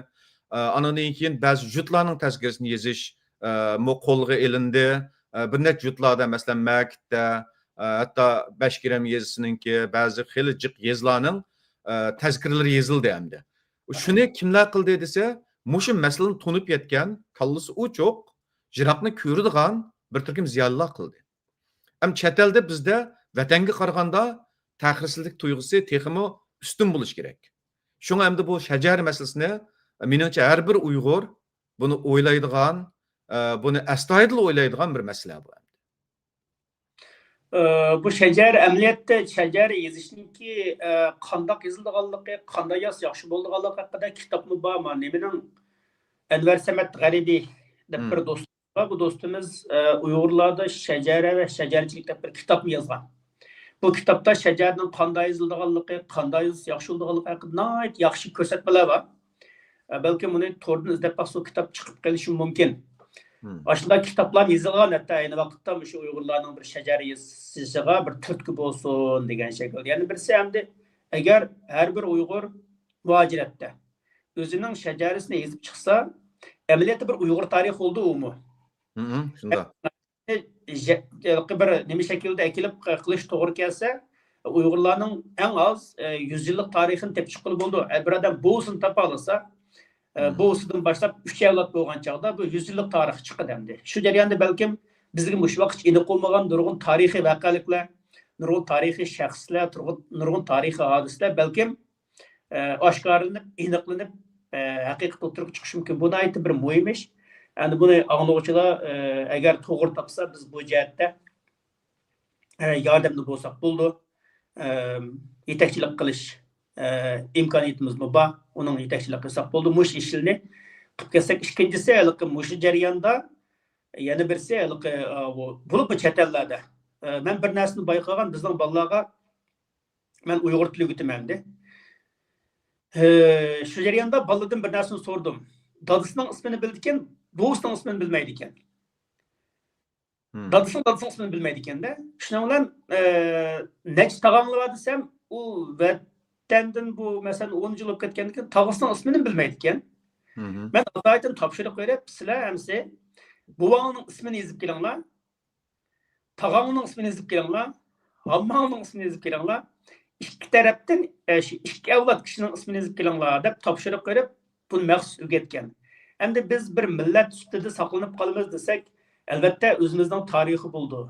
ئە، ئانىڭدىن كېيىن بەزى يۇرتلارنىڭ تەزكىرىسىنى يېزىش، ئە، مۇ قولغا ئېلىندى. ئە، بىر نەچچە يۇرتلاردا، مەسىلەن، مەكىتتە، ئە، ھەتتا بەشكېرەم يېزىسىنىڭكى بەزى خېلى جىق يېزىلارنىڭ، ئە، تەزكىرىلىرى يېزىلدى ئەمدى. شۇنى كىملەر قىلدى دېسە، مۇشۇ مەسىلىنى تونۇپ يەتكەن، كاللىسى ئوچۇق، يىراقنى كۆرىدىغان بىر تۈركۈم زىيالىيلار قىلدى. ئەمما چەت ئەلدە بىزدە ۋەتەنگە قارىغاندا تەخىرسىزلىك تۇيغۇسى تېخىمۇ ئۈستۈن بولۇشى كېرەك. شۇڭا ئەمدى بۇ شەجەرە مەسىلىسىنى، مېنىڭچە، ھەر بىر ئۇيغۇر بۇنى ئويلايدىغان، ئە، بۇنى ئەستايىدىل ئويلايدىغان بىر مەسىلە بۇ ئەمدى. ئە، بۇ شەجەرە، ئەمەلىيەتتە شەجەرە يېزىشنىڭكى، ئە، قانداق يېزىلىدىغانلىقى، قانداق يازسا ياخشى بولىدىغانلىقى ھەققىدە كىتابمۇ بار. مانا نېمىنىڭ، ئەنۋەر سەمەت غەرىبىي دەپ بىر دوستۇم بار. بۇ دوستىمىز، ئە، ئۇيغۇرلاردا شەجەرە ۋە شەجەرىچىلىك دەپ بىر كىتابمۇ يازغان. بۇ كىتابتا شەجەرىنىڭ قانداق يېزىلىدىغانلىقى، قانداق يېزىلسا ياخشى بولىدىغانلىقى ھەققىدە ناھايىتى ياخشى كۆرسەتمىلەر بار. ئە، بەلكىم ئۇنى توردىن ئىزدەپ باقسا، ئۇ كىتاب چىقىپ قېلىشى مۇمكىن. ئاشۇنداق كىتابلار يېزىلغان، ھەتتا ئەينى ۋاقىتتا مۇشۇ ئۇيغۇرلارنىڭ بىر شەجەرە يېزىشىغا بىر تۈرتكە بولسۇن دېگەن شەكىلدە. يەنە بىرسى ئەمدى، ئەگەر ھەر بىر ئۇيغۇر مۇھاجىرەتتە ئۆزىنىڭ شەجەرىسىنى يېزىپ چىقسا، ئەمەلىيەتتە بىر ئۇيغۇر تارىخى بولىدۇ ئۇمۇ. شۇنداق. ھېلىقى بىر نېمە شەكىلدە ئەكېلىپ قىلىش توغرا كەلسە، ئۇيغۇرلارنىڭ ئەڭ ئاز، ئە، يۈز يىللىق تارىخىنى تېپىپ چىققىلى بولىدۇ. ئە، بىر ئادەم بوۋىسىنى تاپالىسا، ئە، بوۋىسىدىن باشلاپ ئۈچ ئەۋلاد بولغان چاغدا بۇ يۈز يىللىق تارىخ چىقىدۇ ئەمدى. شۇ جەرياندا بەلكىم بىزگە مۇشۇ ۋاقىتقىچە ئېنىق بولمىغان نۇرغۇن تارىخىي ۋەقەلىكلەر، نۇرغۇن تارىخىي شەخسلەر، نۇرغۇن، نۇرغۇن تارىخىي ھادىسىلەر بەلكىم ئاشكارىلىنىپ، ئېنىقلىنىپ، ھەقىقەت ئوتتۇرىغا چىقىشى مۇمكىن. بۇ ناھايىتى بىر مۇھىم ئىش. ئەمدى بۇنى ئاڭلىغۇچىلار ئەگەر توغرا تاپسا، بىز بۇ جەھەتتە ياردەمدە بولساق بولىدۇ. يېتەكچىلىك قىلىش ئىمكانىيىتىمىزمۇ بار. ئۇنىڭ يېتەكچىلىك قىلساق بولىدۇ. مۇشۇ ئىشلىرىنى قىلىپ كەتسەك، ئىككىنچىسى، ھېلىقى مۇشۇ جەرياندا يەنە بىرسى، ھېلىقى، بولۇپمۇ چەت ئەللەردە، مەن بىر نەرسىنى بايقىغان، بىزنىڭ بالىلارغا مەن ئۇيغۇر تىلى ئۆگىتىمەن ئەمدى. ھە، شۇ جەرياندا بالىدىن بىر نەرسىنى سورىدىم. دادىسىنىڭ ئىسمىنى بىلىدىكەن، بوۋىسىنىڭ ئىسمىنى بىلمەيدىكەن. دادىسىنىڭ دادىسىنىڭ ئىسمىنى بىلمەيدىكەن-دە. شۇنىڭ بىلەن، ئە، نەچچە تاغاڭلار بار دېسەم، ئۇ ۋەتەندىن بۇ، مەسىلەن، ئون يىل بولۇپ كەتكەندىن كېيىن تاغىسىنىڭ ئىسمىنى بىلمەيدىكەن. مەن ئاتايىدىن تاپشۇرۇق بېرىپ، سىلەر ئەمسە بوۋاڭنىڭ ئىسمىنى يېزىپ كېلىڭلار. تاغاڭنىڭ ئىسمىنى يېزىپ كېلىڭلار، ھامماڭنىڭ ئىسمىنى يېزىپ كېلىڭلار، ئىككى تەرەپتىن، ئە، شۇ ئىككى ئەۋلاد كىشىنىڭ ئىسمىنى يېزىپ كېلىڭلار دەپ تاپشۇرۇق بېرىپ، بۇنى مەخسۇس ئۆگەتكەن. ئەمدى بىز بىر مىللەت سۈپىتىدە ساقلىنىپ قالىمىز دېسەك، ئەلۋەتتە ئۆزىمىزنىڭ تارىخى بولىدۇ.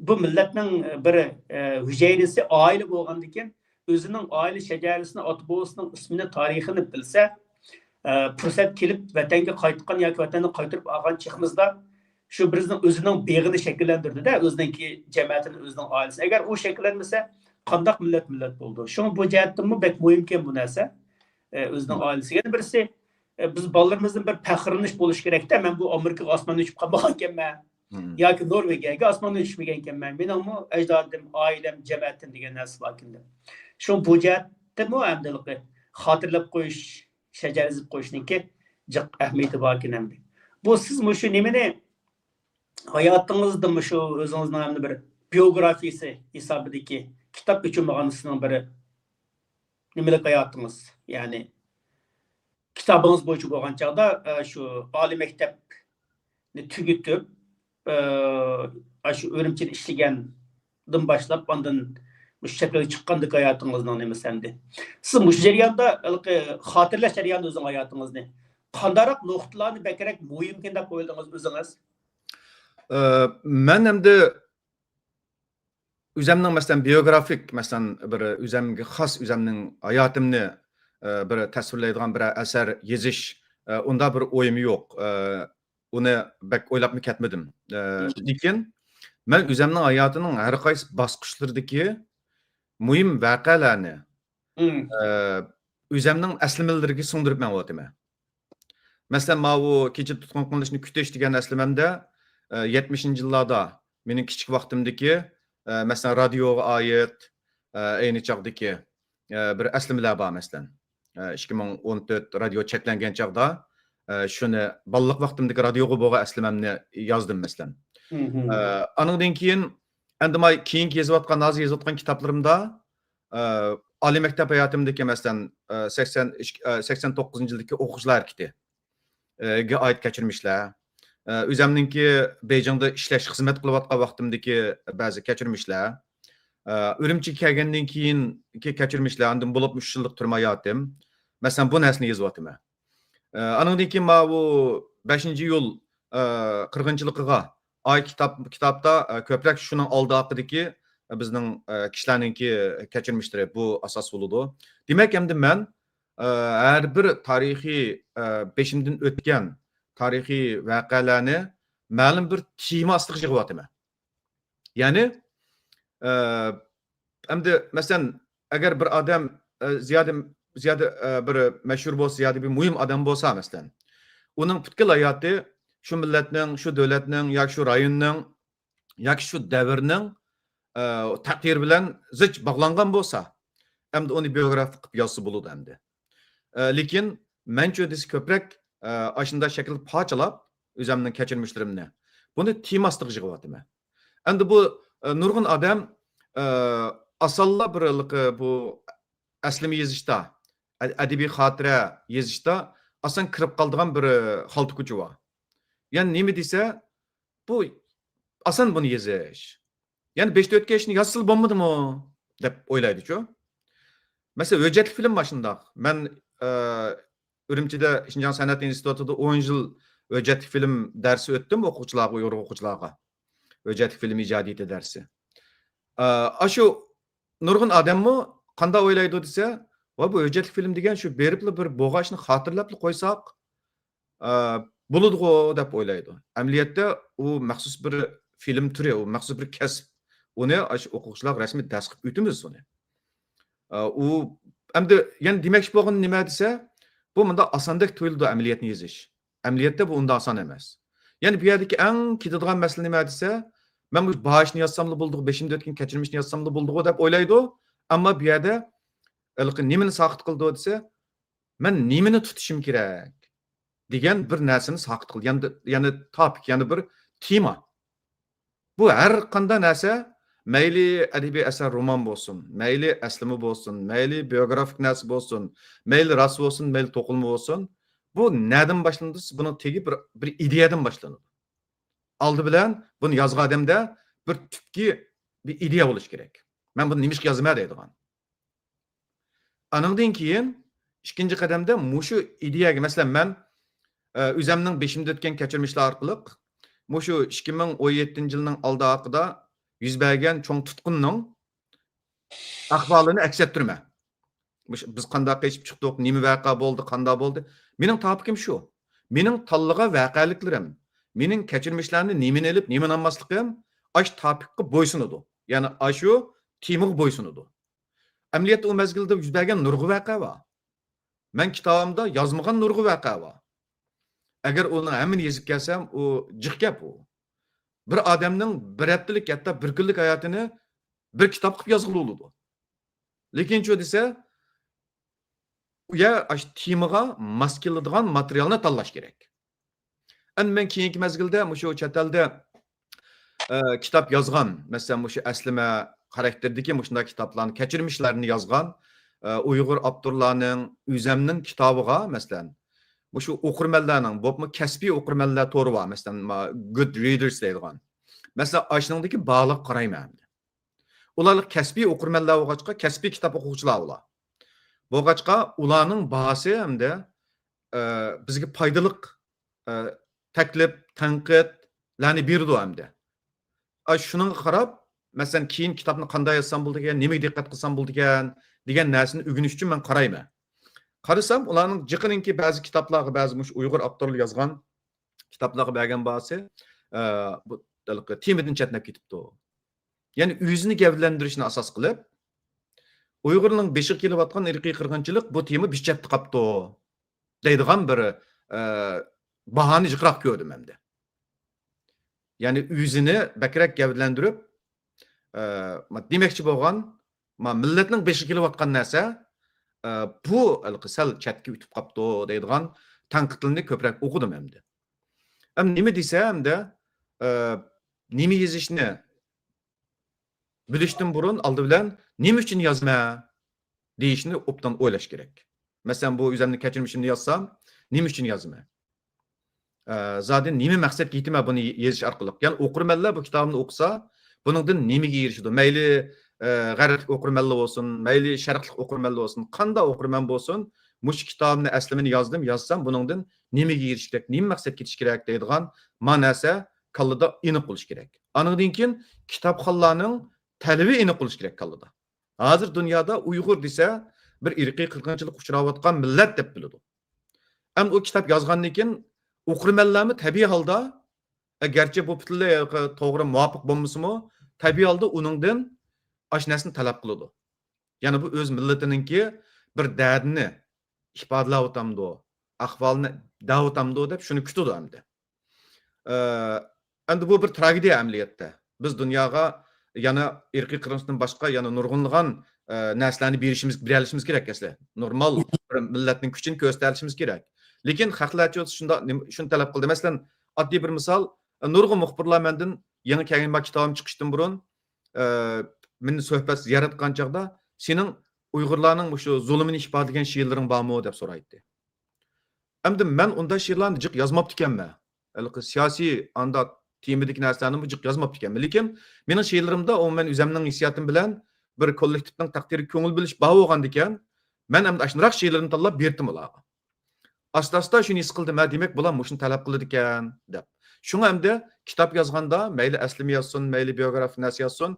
بۇ مىللەتنىڭ بىر، ئە، ھۈجەيرىسى، ئائىلە بولغاندىكىن، ئۆزىنىڭ ئائىلە شەجەرىسىنى، ئاتا بوۋىسىنىڭ ئىسمىنى، تارىخىنى بىلسە، ئە، پۇرسەت كېلىپ ۋەتەنگە قايتقان ياكى ۋەتەننى قايتۇرۇپ ئالغان چېغىمىزدا، شۇ بىزنىڭ ئۆزىنىڭ بېغىنى شەكىللەندۈردى-دە، ئۆزىنىڭكى جەمەتىنى، ئۆزىنىڭ ئائىلىسىنى. ئەگەر ئۇ شەكىللەنمىسە، قانداق مىللەت مىللەت بولىدۇ؟ شۇڭا بۇ جەھەتتىنمۇ بەك مۇھىمكەن بۇ نەرسە. ئە، ئۆزىنىڭ ئائىلىسى. يەنە بىرسى، ئە، بىز بالىلىرىمىزدىن بىر پەخىرلىنىش بولۇشى كېرەكتە، مەن بۇ ئامېرىكىغا ئاسماندا ئۇچۇپ قالمىغانكەنمەن ياكى نورۋېگىيەگە ئاسماندا ئۇچمىگەنكەنمەن. مېنىڭمۇ ئەجدادىم، ئائىلەم، جەمەتىم دېگەن نەرسە باركەن دەپ. شۇ بۇ جەھەتتىمۇ ئەمدى خاتىرىلەپ قويۇش، شەجەرە يېزىپ قويۇشنىڭكى جىق ئەھمىيىتى باركەن ئەمدى. بۇ سىز مۇشۇ نېمىنى، ھاياتىڭىزدا مۇشۇ ئۆزىڭىزنىڭ ئەمدى بىر بىيوگرافىيىسى ھېسابىدىكى كىتاب ئۆچۈرمىغان سىزنىڭ بىر نېمىلىك ھاياتىڭىز؟ يەنى كىتابىڭىز بويىچە بولغان چاغدا، ئە، شۇ ئالىي مەكتەپنى تۈگىتىپ، ئە، ئاشۇ ئۈرۈمچىدە ئىشلىگەندىن باشلاپ، ئاندىن مۇشۇ چەت ئەلگە چىققاندىكى ھاياتىڭىزنىڭ نېمىسى ئەمدى؟ سىز مۇشۇ جەرياندا، ھېلىقى خاتىرىلەش جەريانىدا ئۆزىڭىز ھاياتىڭىزنى قانداقراق نۇقتىلارنى بەكرەك مۇھىمكەن دەپ ئويلىدىڭىز ئۆزىڭىز؟ ئە، مەن ئەمدى ئۆزەمنىڭ، مەسىلەن، بىيوگرافىك، مەسىلەن، بىر ئۆزەمگە خاس، ئۆزەمنىڭ ھاياتىمنى، ئە، بىر تەسۋىرلەيدىغان بىر ئەسەر يېزىش، ئە، ئۇنداق بىر ئويۇم يوق. ئە، ئۇنى بەك ئويلاپمۇ كەتمىدىم. ئە، لېكىن مەن ئۆزەمنىڭ ھاياتىنىڭ ھەر قايسى باسقۇچلىرىدىكى مۇھىم ۋەقەلەرنى، ئە، ئۆزەمنىڭ ئەسلىمىلىرىگە سىڭدۈرۈپ مېڭىۋاتىمەن. مەسىلەن، ماۋۇ كېچىدە تۇتقۇن قىلىنىشنى كۈتۈش دېگەن ئەسلىمەمدە، ئە، يەتمىشىنچى يىللاردا مېنىڭ كىچىك ۋاقتىمدىكى، ئە، مەسىلەن، رادىيوغا ئائىت، ئە، ئەينى چاغدىكى، ئە، بىر ئەسلىمىلەر بار، مەسىلەن. ئە، ئىككى مىڭ ئون تۆت رادىيو چەكلەنگەن چاغدا، ئە، شۇنى بالىلىق ۋاقتىمدىكى رادىيوغا بولغان ئەسلىمەمنى يازدىم، مەسىلەن. ئە، ئانىڭدىن كېيىن، ئەمدى ماي كېيىنكى يېزىۋاتقان، ھازىر يېزىۋاتقان كىتابلىرىمدا، ئە، ئالىي مەكتەپ ھاياتىمدىكى، مەسىلەن، ئە، سەكسەن ئىككى، ئە، سەكسەن توققۇزىنچى يىلدىكى ئوقۇغۇچىلار ھەرىكىتى، ئە، گە ئائىت كەچۈرمىشلەر. ئە، ئۆزەمنىڭكى بېيجىڭدا ئىشلەش، خىزمەت قىلىۋاتقان ۋاقتىمدىكى بەزى كەچۈرمىشلەر. ئە، ئۈرۈمچىگە كەلگەندىن كېيىنكى كەچۈرمىشلەر، ئاندىن بولۇپمۇ ئۈچ يىللىق تۈرمە ھاياتىم. مەسىلەن، بۇ نەرسىنى يېزىۋاتىمەن. ئە، ئانىڭدىن كېيىن ماۋۇ بەشىنچى ئىيۇل، ئە، قىرغىنچىلىقىغا ئائىت كىتاب، كىتابتا، ئە، كۆپرەك شۇنىڭ ئالدى ئارقىدىكى، ئە، بىزنىڭ، ئە، كىشىلەرنىڭكى كەچۈرمىشلىرى بۇ ئاساس بولىدۇ. دېمەك، ئەمدى مەن، ئە، ھەر بىر تارىخىي، ئە، بېشىمدىن ئۆتكەن تارىخىي ۋەقەلەرنى مەلۇم بىر تېما ئاستىغا يىغىۋاتىمەن. يەنى، ئە، ئەمدى، مەسىلەن، ئەگەر بىر ئادەم، ئە، زىيادە، زىيادە، ئە، بىر مەشھۇر بولسا، زىيادە بىر مۇھىم ئادەم بولسا، مەسىلەن، ئۇنىڭ پۈتكۈل ھاياتى شۇ مىللەتنىڭ، شۇ دۆلەتنىڭ ياكى شۇ رايوننىڭ ياكى شۇ دەۋرنىڭ، ئە، تەقدىرى بىلەن زىچ باغلانغان بولسا، ئەمدى ئۇنى بىيوگرافىيە قىلىپ يازسا بولىدۇ ئەمدى. ئە، لېكىن مەنچۇ دېسە كۆپرەك، ئە، ئاشۇنداق شەكىلدە پارچىلاپ ئۆزۈمنىڭ كەچۈرمىشلىرىمنى، بۇنى تېما ئاستىغا يىغىۋاتىمەن. ئەمدى بۇ، ئە، نۇرغۇن ئادەم، ئە، ئاسانلا بىر ھېلىقى بۇ ئەسلىمە يېزىشتا، ئە-، ئەدەبىي خاتىرە يېزىشتا ئاسان كىرىپ قالىدىغان بىر، ئە، خالتا كوچا بار. يەنى نېمە دېسە، بۇ ئاسان بۇنى يېزىش. يەنى بېشىدا ئۆتكەن ئىشنى يازسىلا بولمىدىمۇ دەپ ئويلايدۇچۇ. مەسىلەن، ھۆججەتلىك فىلىم مۇشۇنداق. مەن، ئە، ئۈرۈمچىدە شىنجاڭ سەنئەت ئىنستىتۇتىدا ئون يىل ھۆججەتلىك فىلىم دەرسى ئۆتتۈم ئوقۇغۇچىلارغا، ئۇيغۇر ئوقۇغۇچىلارغا. ھۆججەتلىك فىلىم ئىجادىيىتى دەرسى. ئە، ئاشۇ نۇرغۇن ئادەممۇ قانداق ئويلايدۇ دېسە، ۋا بۇ ھۆججەتلىك فىلىم دېگەن شۇ بېرىپلا بىر بولغان ئىشنى خاتىرىلەپلا قويساق، ئە، بولىدىغۇ دەپ ئويلايدۇ. ئەمەلىيەتتە ئۇ مەخسۇس بىر فىلىم تۈرى، ئۇ مەخسۇس بىر كەسىپ. ئۇنى ئاشۇ ئوقۇغۇچىلارغا رەسمىي دەرس قىلىپ ئۆتىمىز ئۇنى. ئە، ئۇ ئەمدى يەنە دېمەكچى بولغىنى نېمە دېسە، بۇ مۇنداق ئاساندەك تۇيۇلىدۇ ئەمەلىيەتنى يېزىش. ئەمەلىيەتتە بۇ ئۇنداق ئاسان ئەمەس. يەنە بۇ يەردىكى ئەڭ كېتىدىغان مەسىلە نېمە دېسە، مەن بۇ باھاشنى يازساملا بولىدىغۇ، بېشىمدا ئۆتكەن كەچۈرمىشنى يازساملا بولىدىغۇ دەپ ئويلايدۇ. ئەمما بۇ يەردە ھېلىقى نېمىنى ساقىت قىلىدۇ دېسە، مەن نېمىنى تۇتۇشۇم كېرەك دېگەن بىر نەرسىنى ساقىت قىلىدۇ. يەنى، يەنى تاپىك، يەنى بىر تېما. بۇ ھەر قانداق نەرسە، مەيلى ئەدەبىي ئەسەر، رومان بولسۇن، مەيلى ئەسلىمە بولسۇن، مەيلى بىيوگرافىك نەرسە بولسۇن، مەيلى راست بولسۇن، مەيلى توقۇلما بولسۇن، بۇ نەدىن باشلىنىدۇ؟ بۇنىڭ تېگى بىر، بىر ئىدىيەدىن باشلىنىدۇ. ئالدى بىلەن بۇنى يازغان ئادەمدە بىر تۈپكى بىر ئىدىيە بولۇشى كېرەك. مەن بۇنى نېمىشقا يازىمەن دەيدىغان. ئانىڭدىن كېيىن ئىككىنچى قەدەمدە مۇشۇ ئىدىيەگە، مەسىلەن، مەن، ئە، ئۆزەمنىڭ بېشىمدا ئۆتكەن كەچۈرمىشلەر ئارقىلىق مۇشۇ ئىككى مىڭ ئون يەتتىنچى يىلنىڭ ئالدى ئارقىدا يۈز بەرگەن چوڭ تۇتقۇننىڭ ئەھۋالىنى ئەكس ئەتتۈرىمەن. مۇش-، بىز قانداق قېچىپ چىقتۇق، نېمە ۋەقە بولدى، قانداق بولدى؟ مېنىڭ تاپىكىم شۇ. مېنىڭ تاللىغان ۋەقەلىكلىرىم، مېنىڭ كەچۈرمىشلەرنى نېمىنى ئېلىپ، نېمىنى ئالماسلىقىم ئاشۇ تاپىكقا بويسۇنىدۇ. يەنى ئاشۇ تېمىغا بويسۇنىدۇ. ئەمەلىيەتتە ئۇ مەزگىلدە يۈز بەرگەن نۇرغۇن ۋەقە بار. مەن كىتابىمدا يازمىغان نۇرغۇن ۋەقە بار. ئەگەر ئۇنىڭ ھەممىنى يېزىپ كەلسەم، ئۇ جىق گەپ ئۇ. بىر ئادەمنىڭ بىر ھەپتىلىك، ھەتتا بىر كۈنلۈك ھاياتىنى بىر كىتاب قىلىپ يازغىلى بولىدۇ. لېكىن شۇ دېسە، ئۇ يەر ئاشۇ تېمىغا ماس كېلىدىغان ماتېرىيالنى تاللاش كېرەك. ئەمدى مەن كېيىنكى مەزگىلدە مۇشۇ چەت ئەلدە، ئە، كىتاب يازغان، مەسىلەن، مۇشۇ ئەسلىمە خاراكتېرىدىكى مۇشۇنداق كىتابلارنى، كەچۈرمىشلەرنى يازغان، ئە، ئۇيغۇر ئاپتورلارنىڭ، ئۆزەمنىڭ كىتابىغا، مەسىلەن، مۇشۇ ئوقۇرمەنلەرنىڭ، بولۇپمۇ كەسپىي ئوقۇرمەنلەر تورى بار، مەسىلەن، ما-، گۇد رىدېرس دەيدىغان. مەسىلەن، ئاشۇنىڭدىكى باھالارغا قارايمەن ئەمدى. ئۇلار كەسپىي ئوقۇرمەنلەر بولغاچقا، كەسپىي كىتاب ئوقۇغۇچىلار ئۇلار. بولغاچقا، ئۇلارنىڭ باھاسى ئەمدى، ئە، بىزگە پايدىلىق، ئە، تەكلىپ، تەنقىدلەرنى بېرىدۇ ئەمدى. ئا، شۇنىڭغا قاراپ، مەسىلەن، كېيىن كىتابنى قانداق يازسام بولىدىكەن، نېمىگە دىققەت قىلسام بولىدىكەن دېگەن نەرسىنى ئۆگىنىش ئۈچۈن مەن قارايمەن. قارىسام، ئۇلارنىڭ جىقىنىڭكى بەزى كىتابلارغا، بەزى مۇشۇ ئۇيغۇر ئاپتورلىرى يازغان كىتابلارغا بەرگەن باھاسى، ئە، بۇ ھېلىقى تېمىدىن چەتنەپ كېتىپتۇ. يەنى ئۆزىنى گەۋدىلەندۈرۈشنى ئاساس قىلىپ، ئۇيغۇرنىڭ بېشىغا كېلىۋاتقان ئىرقىي قىرغىنچىلىق بۇ تېما بىز چەتتە قاپتۇ دەيدىغان بىر، ئە، باھانى جىقراق كۆردۈم ئەمدى. يەنى ئۆزىنى بەكرەك گەۋدىلەندۈرۈپ، ئە، ما-، دېمەكچى بولغان، ما، مىللەتنىڭ بېشىغا كېلىۋاتقان نەرسە، ئە، بۇ ھېلىقى سەل چەتكە ئۆتۈپ قاپتۇ دەيدىغان تەنقىدلىرىنى كۆپرەك ئوقۇدۇم ئەمدى. ئەمدى نېمە دېسە ئەمدى، ئە، نېمە يېزىشنى بىلىشتىن بۇرۇن ئالدى بىلەن نېمە ئۈچۈن يازىمەن دېيىشنى ئوبدان ئويلاش كېرەك. مەسىلەن، بۇ ئۆزۈمنىڭ كەچۈرمىشىمنى يازسام، نېمە ئۈچۈن يازىمەن؟ ئە، زادى نېمە مەقسەتكە يېتىمەن بۇنى يېزىش ئارقىلىق؟ يەنى ئوقۇرمەنلەر بۇ كىتابىمنى ئوقۇسا، بۇنىڭدىن نېمىگە ئېرىشىدۇ؟ مەيلى، ئە، غەربلىك ئوقۇرمەنلەر بولسۇن، مەيلى شەرقلىك ئوقۇرمەنلەر بولسۇن، قانداق ئوقۇرمەن بولسۇن، مۇشۇ كىتابىمنى ئەسلىمىنى يازدىم، يازسام بۇنىڭدىن نېمىگە ئېرىشىش كېرەك، نېمە مەقسەتكە يېتىش كېرەك دەيدىغان ما نەرسە كاللىدا ئېنىق بولۇشى كېرەك. ئانىڭدىن كېيىن كىتابخانلارنىڭ تەلىپى ئېنىق بولۇشى كېرەك كاللىدا. ھازىر دۇنيادا ئۇيغۇر دېسە، بىر ئىرقىي قىرغىنچىلىققا ئۇچراۋاتقان مىللەت دەپ بىلىدۇ. ئەمدى ئۇ كىتاب يازغاندىن كېيىن ئوقۇرمەنلەرمۇ تەبىئىي ھالدا، ئەگەرچە بۇ پۈتۈنلەي توغرا مۇۋاپىق بولمىسىمۇ، تەبىئىي ھالدا ئۇنىڭدىن ئاشۇ نەرسىنى تەلەپ قىلىدۇ. يەنى بۇ ئۆز مىللىتىنىڭكى بىر دەردىنى ئىپادىلەۋاتامدۇ، ئەھۋالنى دەۋاتامدۇ دەپ شۇنى كۈتىدۇ ئەمدى. ئە، ئەمدى بۇ بىر تراگېدىيە ئەمەلىيەتتە. بىز دۇنياغا يەنە ئىرقىي قىرغىنچىلىقتىن باشقا يەنە نۇرغۇنلىغان، ئە، نەرسىلەرنى بېرىشىمىز، بېرەلىشىمىز كېرەك ئەسلى. نورمال بىر مىللەتنىڭ كۈچىنى كۆرسىتەلىشىمىز كېرەك. لېكىن خەقلەرچە شۇنداق نېمە، شۇنى تەلەپ قىلدى. مەسىلەن، ئاددىي بىر مىسال، نۇرغۇن مۇخبىرلار مەندىن يېڭى كەلگەن ما كىتابىم چىقىشتىن بۇرۇن، ئە، مېنى سۆھبەت زىيارەت قىلغان چاغدا، سېنىڭ ئۇيغۇرلارنىڭ مۇشۇ زۇلۇمىنى ئىپادىلىگەن شېئىرلىرىڭ بارمۇ دەپ سورايتتى. ئەمدى مەن ئۇنداق شېئىرلارنى جىق يازماپتىكەنمەن. ھېلىقى سىياسىي ئانداق تېمىدىكى نەرسىلەرنىمۇ جىق يازماپتىكەنمەن. لېكىن مېنىڭ شېئىرلىرىمدا ئومۇمەن ئۆزەمنىڭ ھېسسىياتىم بىلەن بىر كوللېكتىپنىڭ تەقدىرىگە كۆڭۈل بۆلۈش بار بولغاندىكەن، مەن ئەمدى ئاشۇنداق شېئىرلىرىمنى تاللاپ بېرىتتىم ئۇلارغا. ئاستا-ئاستا شۇنى ھېس قىلدىم، ھە، دېمەك، بۇلار مۇشۇنى تەلەپ قىلىدىكەن، دەپ. شۇڭا ئەمدى كىتاب يازغاندا، مەيلى ئەسلىمە يازسۇن، مەيلى بىيوگرافىيە نەرسە يازسۇن،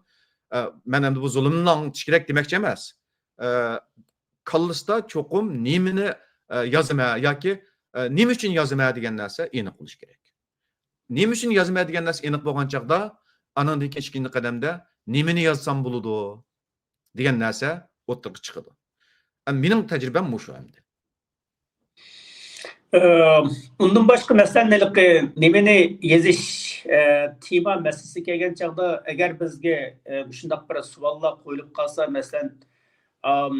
ئە، مەن ئەمدى بۇ زۇلۇمنى ئاڭلىتىش كېرەك دېمەكچى ئەمەس. ئە، كاللىسىدا چوقۇم نېمىنى، ئە، يازىمەن ياكى، ئە، نېمە ئۈچۈن يازىمەن دېگەن نەرسە ئېنىق بولۇشى كېرەك. نېمە ئۈچۈن يازىمەن دېگەن نەرسە ئېنىق بولغان چاغدا، ئانىڭدىن كېيىن ئىككىنچى قەدەمدە نېمىنى يازسام بولىدۇ دېگەن نەرسە ئوتتۇرىغا چىقىدۇ. ئە، مېنىڭ تەجرىبەم مۇشۇ ئەمدى. ئى، ئۇندىن باشقا، مەسىلەن، ھېلىقى نېمىنى يېزىش، ئى، تېما مەسىلىسىگە كەلگەن چاغدا، ئەگەر بىزگە، ئى، مۇشۇنداق بىر سوئاللار قويۇلۇپ قالسا، مەسىلەن، ئام،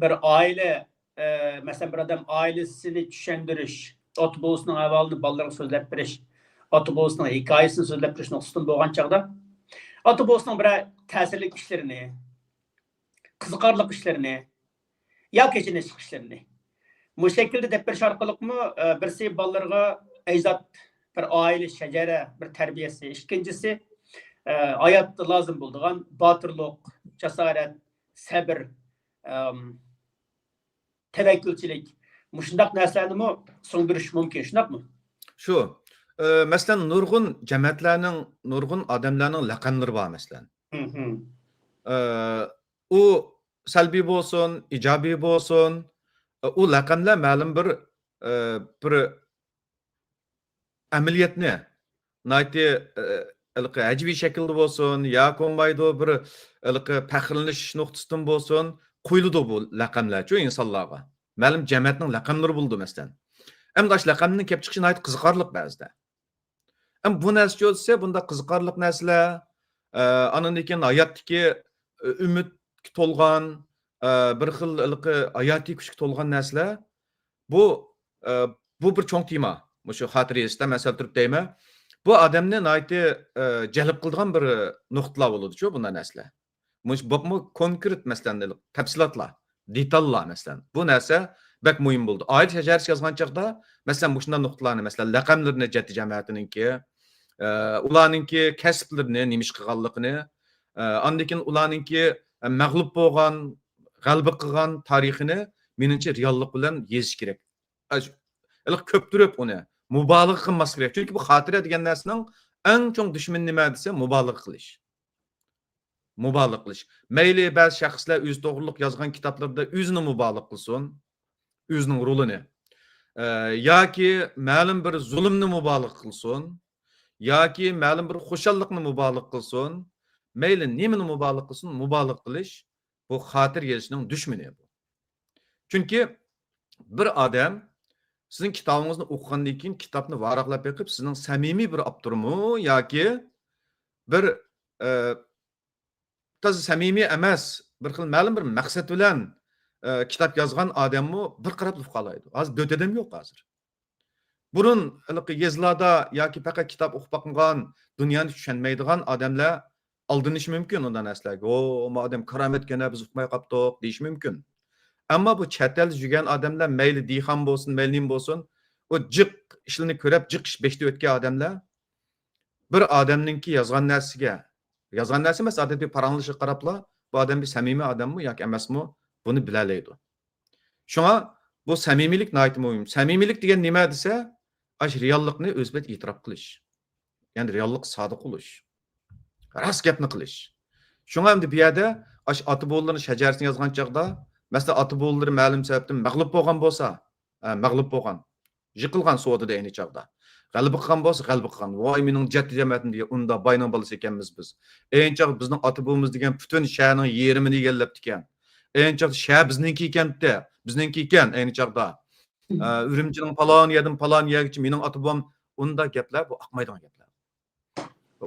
بىر ئائىلە، ئى، مەسىلەن، بىر ئادەم ئائىلىسىنى چۈشەندۈرۈش، ئاتا بوۋىسىنىڭ ئەھۋالىنى بالىلىرىغا سۆزلەپ بېرىش، ئاتا بوۋىسىنىڭ ھېكايىسىنى سۆزلەپ بېرىش نۇقتىسىدىن بولغان چاغدا، ئاتا بوۋىسىنىڭ بىرەر تەسىرلىك ئىشلىرىنى، قىزىقارلىق ئىشلىرىنى ياكى ئېچىنىشلىق ئىشلىرىنى مۇشۇ شەكىلدە دەپ بېرىش ئارقىلىقمۇ، ئە، بىرسى بالىلىرىغا ئەجداد، بىر ئائىلە شەجەرە، بىر تەربىيەسى، ئىككىنچىسى، ئە، ھاياتتا لازىم بولىدىغان باتۇرلۇق، جاسارەت، سەبرى، ئەم، تەۋەككۈلچىلىك، مۇشۇنداق نەرسىلەرنىمۇ سىڭدۈرۈش مۇمكىن، شۇنداقمۇ؟ شۇ. ئە، مەسىلەن، نۇرغۇن جەمەتلەرنىڭ، نۇرغۇن ئادەملەرنىڭ لەقەملىرى بار، مەسىلەن. ئە، ئۇ سەلبىي بولسۇن، ئىجابىي بولسۇن، ئە، ئۇ لەقەملەر مەلۇم بىر، ئە، بىر ئەمەلىيەتنى ناھايىتى، ئە، ھېلىقى ھەجۋىي شەكىلدە بولسۇن، يا بولمايدۇ بىر ھېلىقى پەخىرلىنىش نۇقتىسىدىن بولسۇن، قويۇلىدۇ بۇ لەقەملەرچۇ ئىنسانلارغا. مەلۇم جەمەتنىڭ لەقەملىرى بولىدۇ، مەسىلەن. ئەمدى ئاشۇ لەقەمنىڭ كېلىپ چىقىشى ناھايىتى قىزىقارلىق بەزىدە. ئەمما بۇ نەرسە دېسە، بۇنداق قىزىقارلىق نەرسىلەر، ئە، ئاندىن كېيىن ھاياتتىكى، ئە، ئۈمىدكە تولغان، ئە، بىر خىل ھېلىقى ھاياتىي كۈچكە تولغان نەرسىلەر، بۇ، ئە، بۇ بىر چوڭ تېما. مۇشۇ خاتىرە يېزىشتا مەن سەل تۇرۇپ دەيمەن. بۇ ئادەمنى ناھايىتى، ئە، جەلپ قىلىدىغان بىر نۇقتىلار بولىدۇچۇ، بۇنداق نەرسىلەر. مۇشۇ بولۇپمۇ كونكرېت، مەسىلەن، تەپسىلاتلار، دېتاللار، مەسىلەن. بۇ نەرسە بەك مۇھىم بولىدۇ. ئائىلە شەجەرىسى يازغان چاغدا، مەسىلەن، مۇشۇنداق نۇقتىلارنى، مەسىلەن، لەقەملىرىنى، جەددىي جەمەتىنىڭكى، ئە، ئۇلارنىڭكى كەسىپلىرىنى، نېمە ئىش قىلغانلىقىنى، ئە، ئاندىن كېيىن ئۇلارنىڭكى، ئە، مەغلۇپ بولغان، غەلىبە قىلغان تارىخىنى، مېنىڭچە، رېئاللىق بىلەن يېزىش كېرەك. ئە، شۇ، ھېلىقى كۆپتۈرۈپ ئۇنى مۇبالىغە قىلماسلىق كېرەك. چۈنكى بۇ خاتىرە دېگەن نەرسىنىڭ ئەڭ چوڭ دۈشمىنى نېمە دېسە، مۇبالىغە قىلىش. مۇبالىغە قىلىش. مەيلى بەزى شەخسلەر ئۆزى توغرۇلۇق يازغان كىتابلىرىدا ئۆزىنى مۇبالىغە قىلسۇن، ئۆزىنىڭ رولىنى. ئە، ياكى مەلۇم بىر زۇلۇمنى مۇبالىغە قىلسۇن، ياكى مەلۇم بىر خۇشاللىقنى مۇبالىغە قىلسۇن، مەيلى نېمىنى مۇبالىغە قىلسۇن، مۇبالىغە قىلىش بۇ خاتىرە يېزىشنىڭ دۈشمىنى بۇ. چۈنكى بىر ئادەم سىزنىڭ كىتابىڭىزنى ئوقۇغاندىن كېيىن، كىتابنى ۋاراقلاپ بېقىپ، سىزنىڭ سەمىمىي بىر ئاپتورمۇ ياكى بىر، ئە، تازا سەمىمىي ئەمەس، بىر خىل مەلۇم بىر مەقسەت بىلەن، ئە، كىتاب يازغان ئادەممۇ بىر قاراپلا ئۇقالايدۇ. ھازىر دۆت ئادەم يوق ھازىر. بۇرۇن ھېلىقى يېزىلاردا ياكى پەقەت كىتاب ئوقۇپ باقمىغان، دۇنيانى چۈشەنمەيدىغان ئادەملەر ئالدىنىشى مۇمكىن ئۇنداق نەرسىلەرگە. «ئو، ئۇ ئادەم كارامەتكەن، بىز ئۇقماي قاپتۇق» دېيىشى مۇمكىن. ئەمما بۇ چەت ئەلدە يۈرگەن ئادەملەر، مەيلى دېھقان بولسۇن، مەيلى نېمە بولسۇن، ئۇ جىق ئىشلىرىنى كۆرۈپ، جىق ئىش بېشىدا ئۆتكەن ئادەملەر بىر ئادەمنىڭكى يازغان نەرسىگە، يازغان نەرسە ئەمەس، ئادەتتە پاراڭلىشىشىغا قاراپلا، بۇ ئادەم بىر سەمىمىي ئادەممۇ ياكى ئەمەسمۇ، بۇنى بىلەلەيدۇ. شۇڭا بۇ سەمىمىيلىك ناھايىتى مۇھىم. سەمىمىيلىك دېگەن نېمە دېسە، ئاشۇ رېئاللىقنى ئۆز پېتى ئېتىراپ قىلىش. يەنى رېئاللىققا سادىق بولۇش. راست گەپنى قىلىش. شۇڭا ئەمدى بۇ يەردە ئاشۇ ئاتا بوۋىلىرىنىڭ شەجەرىسىنى يازغان چاغدا، مەسىلەن، ئاتا بوۋىلىرى مەلۇم سەۋەبتىن مەغلۇپ بولغان بولسا، ئە، مەغلۇپ بولغان، يىقىلغان سودىدا ئەينى چاغدا. غەلىبە قىلغان بولسا، غەلىبە قىلغان. «ۋاي، مېنىڭ جەددىي جەمەتىم» دېگەن، ئۇندا باينىڭ بالىسى ئىكەنمىز بىز. ئەينى چاغدا بىزنىڭ ئاتا بوۋىمىز دېگەن پۈتۈن شەھەرنىڭ يېرىمىنى ئىگىلەپتىكەن. ئەينى چاغدا شەھەر بىزنىڭكى ئىكەنتى، بىزنىڭكى ئىكەن ئەينى چاغدا. ئە، ئۈرۈمچىنىڭ پالان يەردىن پالان يەرگىچە مېنىڭ ئاتا بوۋام، ئۇنداق گەپلەر، بۇ ئاقمايدىغان گەپلەر.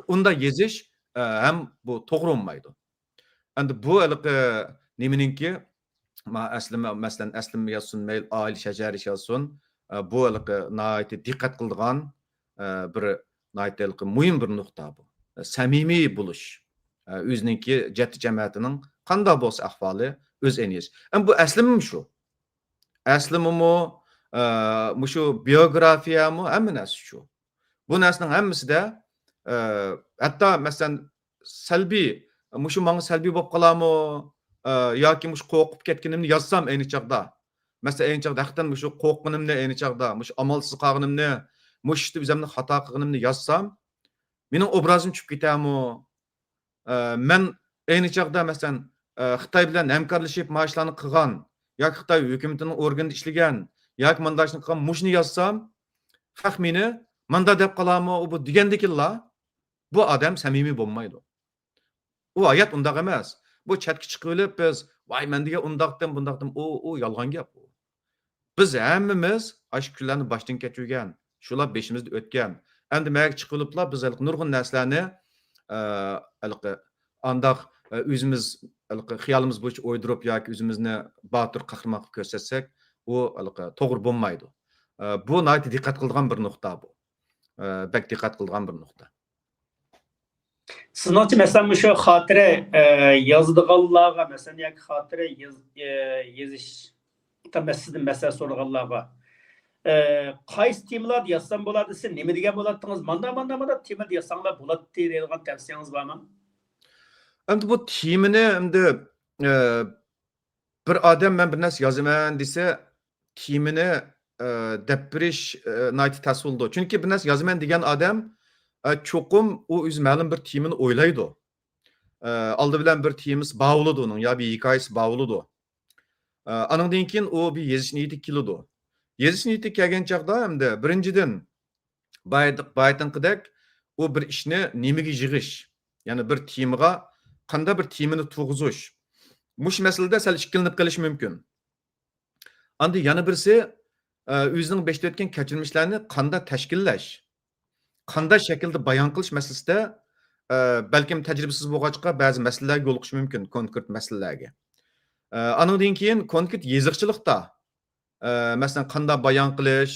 ئۇنداق يېزىش، ئە، ھەم بۇ توغرا بولمايدۇ. ئەمدى بۇ ھېلىقى نېمىنىڭكى، ما-، ئەسلىمە، مەسىلەن، ئەسلىمە يازسۇن، مەيلى ئائىلە شەجەرىسى يازسۇن، ئە، بۇ ھېلىقى ناھايىتى دىققەت قىلىدىغان، ئە، بىر ناھايىتى ھېلىقى مۇھىم بىر نۇقتا بۇ. سەمىمىي بولۇش. ئە، ئۆزىنىڭكى جەددىي جەمەتىنىڭ قانداق بولسا ئەھۋالى، ئۆز ئەينى يېزىش. ئەمما بۇ ئەسلىمىمۇ شۇ. ئەسلىمىمۇ، ئە، مۇشۇ بىيوگرافىيەمۇ ھەممە نەرسە شۇ. بۇ نەرسىنىڭ ھەممىسىدە، ئە، ھەتتا، مەسىلەن، سەلبىي، مۇشۇ ماڭا سەلبىي بولۇپ قالارمۇ، ئە، ياكى مۇشۇ قورقۇپ كەتكىنىمنى يازسام ئەينى چاغدا، مەسىلەن، ئەينى چاغدا ھەقىقەتەن مۇشۇ قورققىنىمنى، ئەينى چاغدا مۇشۇ ئامالسىز قالغىنىمنى، مۇشۇ ئىشتا ئۆزۈمنى خاتا قىلغىنىمنى يازسام، مېنىڭ ئوبرازىم چۈشۈپ كېتەرمۇ؟ ئە، مەن ئەينى چاغدا، مەسىلەن، ئە، خىتاي بىلەن ھەمكارلىشىپ مانا شۇلارنى قىلغان ياكى خىتاي ھۆكۈمىتىنىڭ ئورگىنىدا ئىشلىگەن ياكى مانداق ئىشنى قىلغان، مۇشۇنى يازسام، خەق مېنى مانداق دەپ قالارمۇ، بۇ دېگەندىكىنلا، بۇ ئادەم سەمىمىي بولمايدۇ. ئۇ ھايات ئۇنداق ئەمەس. بۇ چەتكە چىقىۋېلىپ بىز، «ۋاي، مەن دېگەن ئۇنداقتىم، بۇنداقتىم»، ئۇ، ئۇ يالغان گەپ ئۇ. بىز ھەممىمىز ئاشۇ كۈنلەرنى باشتىن كەچۈرگەن، شۇلار بېشىمىزدىن ئۆتكەن. ئەمدى مەگە چىقىۋېلىپلا بىز ھېلىقى نۇرغۇن نەرسىلەرنى، ئە، ھېلىقى ئانداق، ئە، ئۆزىمىز ھېلىقى خىيالىمىز بويىچە ئويدۇرۇپ ياكى ئۆزىمىزنى باتۇر قەھرىمان قىلىپ كۆرسەتسەك، ئۇ ھېلىقى توغرا بولمايدۇ. ئە، بۇ ناھايىتى دىققەت قىلىدىغان بىر نۇقتا بۇ. ئە، بەك دىققەت قىلىدىغان بىر نۇقتا. سىزنىڭچە، مەسىلەن، مۇشۇ خاتىرە، ئە، يازىدىغانلارغا، مەسىلەن، ياكى خاتىرە ياز-، ئە، يېزىش، مەسىلەن، سىزدىن مەسلىھەت سورىغانلارغا، ئە، قايسى تېمىلاردا يازسام بولار دېسە، نېمە دېگەن بولاتتىڭىز؟ مانداق، مانداق، مانداق تېمىدا يازساڭلار بولاتتى دەيدىغان تەۋسىيەڭىز بارمۇ؟ ئەمدى بۇ تېمىنى ئەمدى، ئە، بىر ئادەم مەن بىر نەرسە يازىمەن دېسە، تېمىنى، ئە، دەپ بېرىش، ئە، ناھايىتى تەس بولىدۇ. چۈنكى بىر نەرسە يازىمەن دېگەن ئادەم، ئە، چوقۇم ئۇ ئۆزى مەلۇم بىر تېمىنى ئويلايدۇ. ئە، ئالدى بىلەن بىر تېمىسى بار بولىدۇ ئۇنىڭ يا بىر ھېكايىسى بار بولىدۇ. ئە، ئانىڭدىن كېيىن ئۇ بىر يېزىش نىيىتىگە كېلىدۇ. يېزىش نىيىتىگە كەلگەن چاغدا ئەمدى بىرىنچىدىن، بايىت-، بايىتىنقىدەك ئۇ بىر ئىشنى نېمىگە يىغىش، يەنى بىر تېمىغا قانداق بىر تېمىنى تۇرغۇزۇش. مۇشۇ مەسىلىدە سەل ئىككىلىنىپ قېلىشى مۇمكىن. ئاندىن يەنە بىرسى، ئە، ئۆزىنىڭ بېشىدا ئۆتكەن كەچۈرمىشلەرنى قانداق تەشكىللەش، قانداق شەكىلدە بايان قىلىش مەسىلىسىدە، ئە، بەلكىم تەجرىبىسىز بولغاچقا بەزى مەسىلىلەرگە يولۇقۇشى مۇمكىن، كونكرېت مەسىلىلەرگە. ئە، ئانىڭدىن كېيىن كونكرېت يېزىقچىلىقتا، ئە، مەسىلەن، قانداق بايان قىلىش،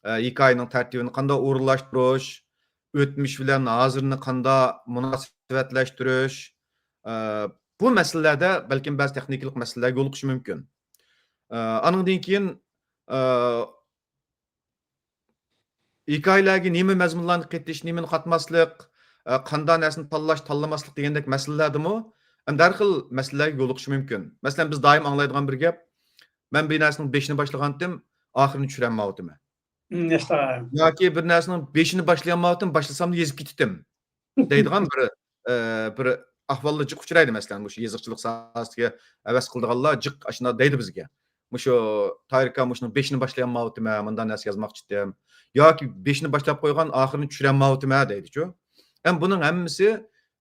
ئە، ھېكايىنىڭ تەرتىپىنى قانداق ئورۇنلاشتۇرۇش، ئۆتمۈش بىلەن ھازىرنى قانداق مۇناسىۋەتلەشتۈرۈش، ئە، بۇ مەسىلىلەردە بەلكىم بەزى تېخنىكىلىق مەسىلىلەرگە يولۇقۇشى مۇمكىن. ئە، ئانىڭدىن كېيىن، ئە، ھېكايىلەرگە نېمە مەزمۇنلارنى قېتىش، نېمىنى قاتماسلىق، ئە، قانداق نەرسىنى تاللاش، تاللىماسلىق دېگەندەك مەسىلىلەردىمۇ ئەمدى ھەر خىل مەسىلىلەرگە يولۇقۇشى مۇمكىن. مەسىلەن، بىز دائىم ئاڭلايدىغان بىر گەپ، مەن بىر نەرسىنىڭ بېشىنى باشلىغانتىم، ئاخىرىنى چۈشۈرەلمەيۋاتىمەن. مم، ياخشى. ياكى بىر نەرسىنىڭ بېشىنى باشلىيالمايۋاتىم، باشلىساملا يېزىپ كېتىتتىم دەيدىغان بىر، ئە، بىر ئەھۋاللار جىق ئۇچرايدۇ. مەسىلەن، مۇشۇ يېزىقچىلىق ساھەسىگە ھەۋەس قىلىدىغانلار جىق ئاشۇنداق دەيدۇ بىزگە. مۇشۇ تاھىر ئاكا، مۇشۇنىڭ بېشىنى باشلىيالمايۋاتىمەن، مۇنداق نەرسە يازماقچىدىم. ياكى بېشىنى باشلاپ قويغان، ئاخىرىنى چۈشۈرەلمەيۋاتىمەن دەيدىچۇ. ئەمما بۇنىڭ ھەممىسى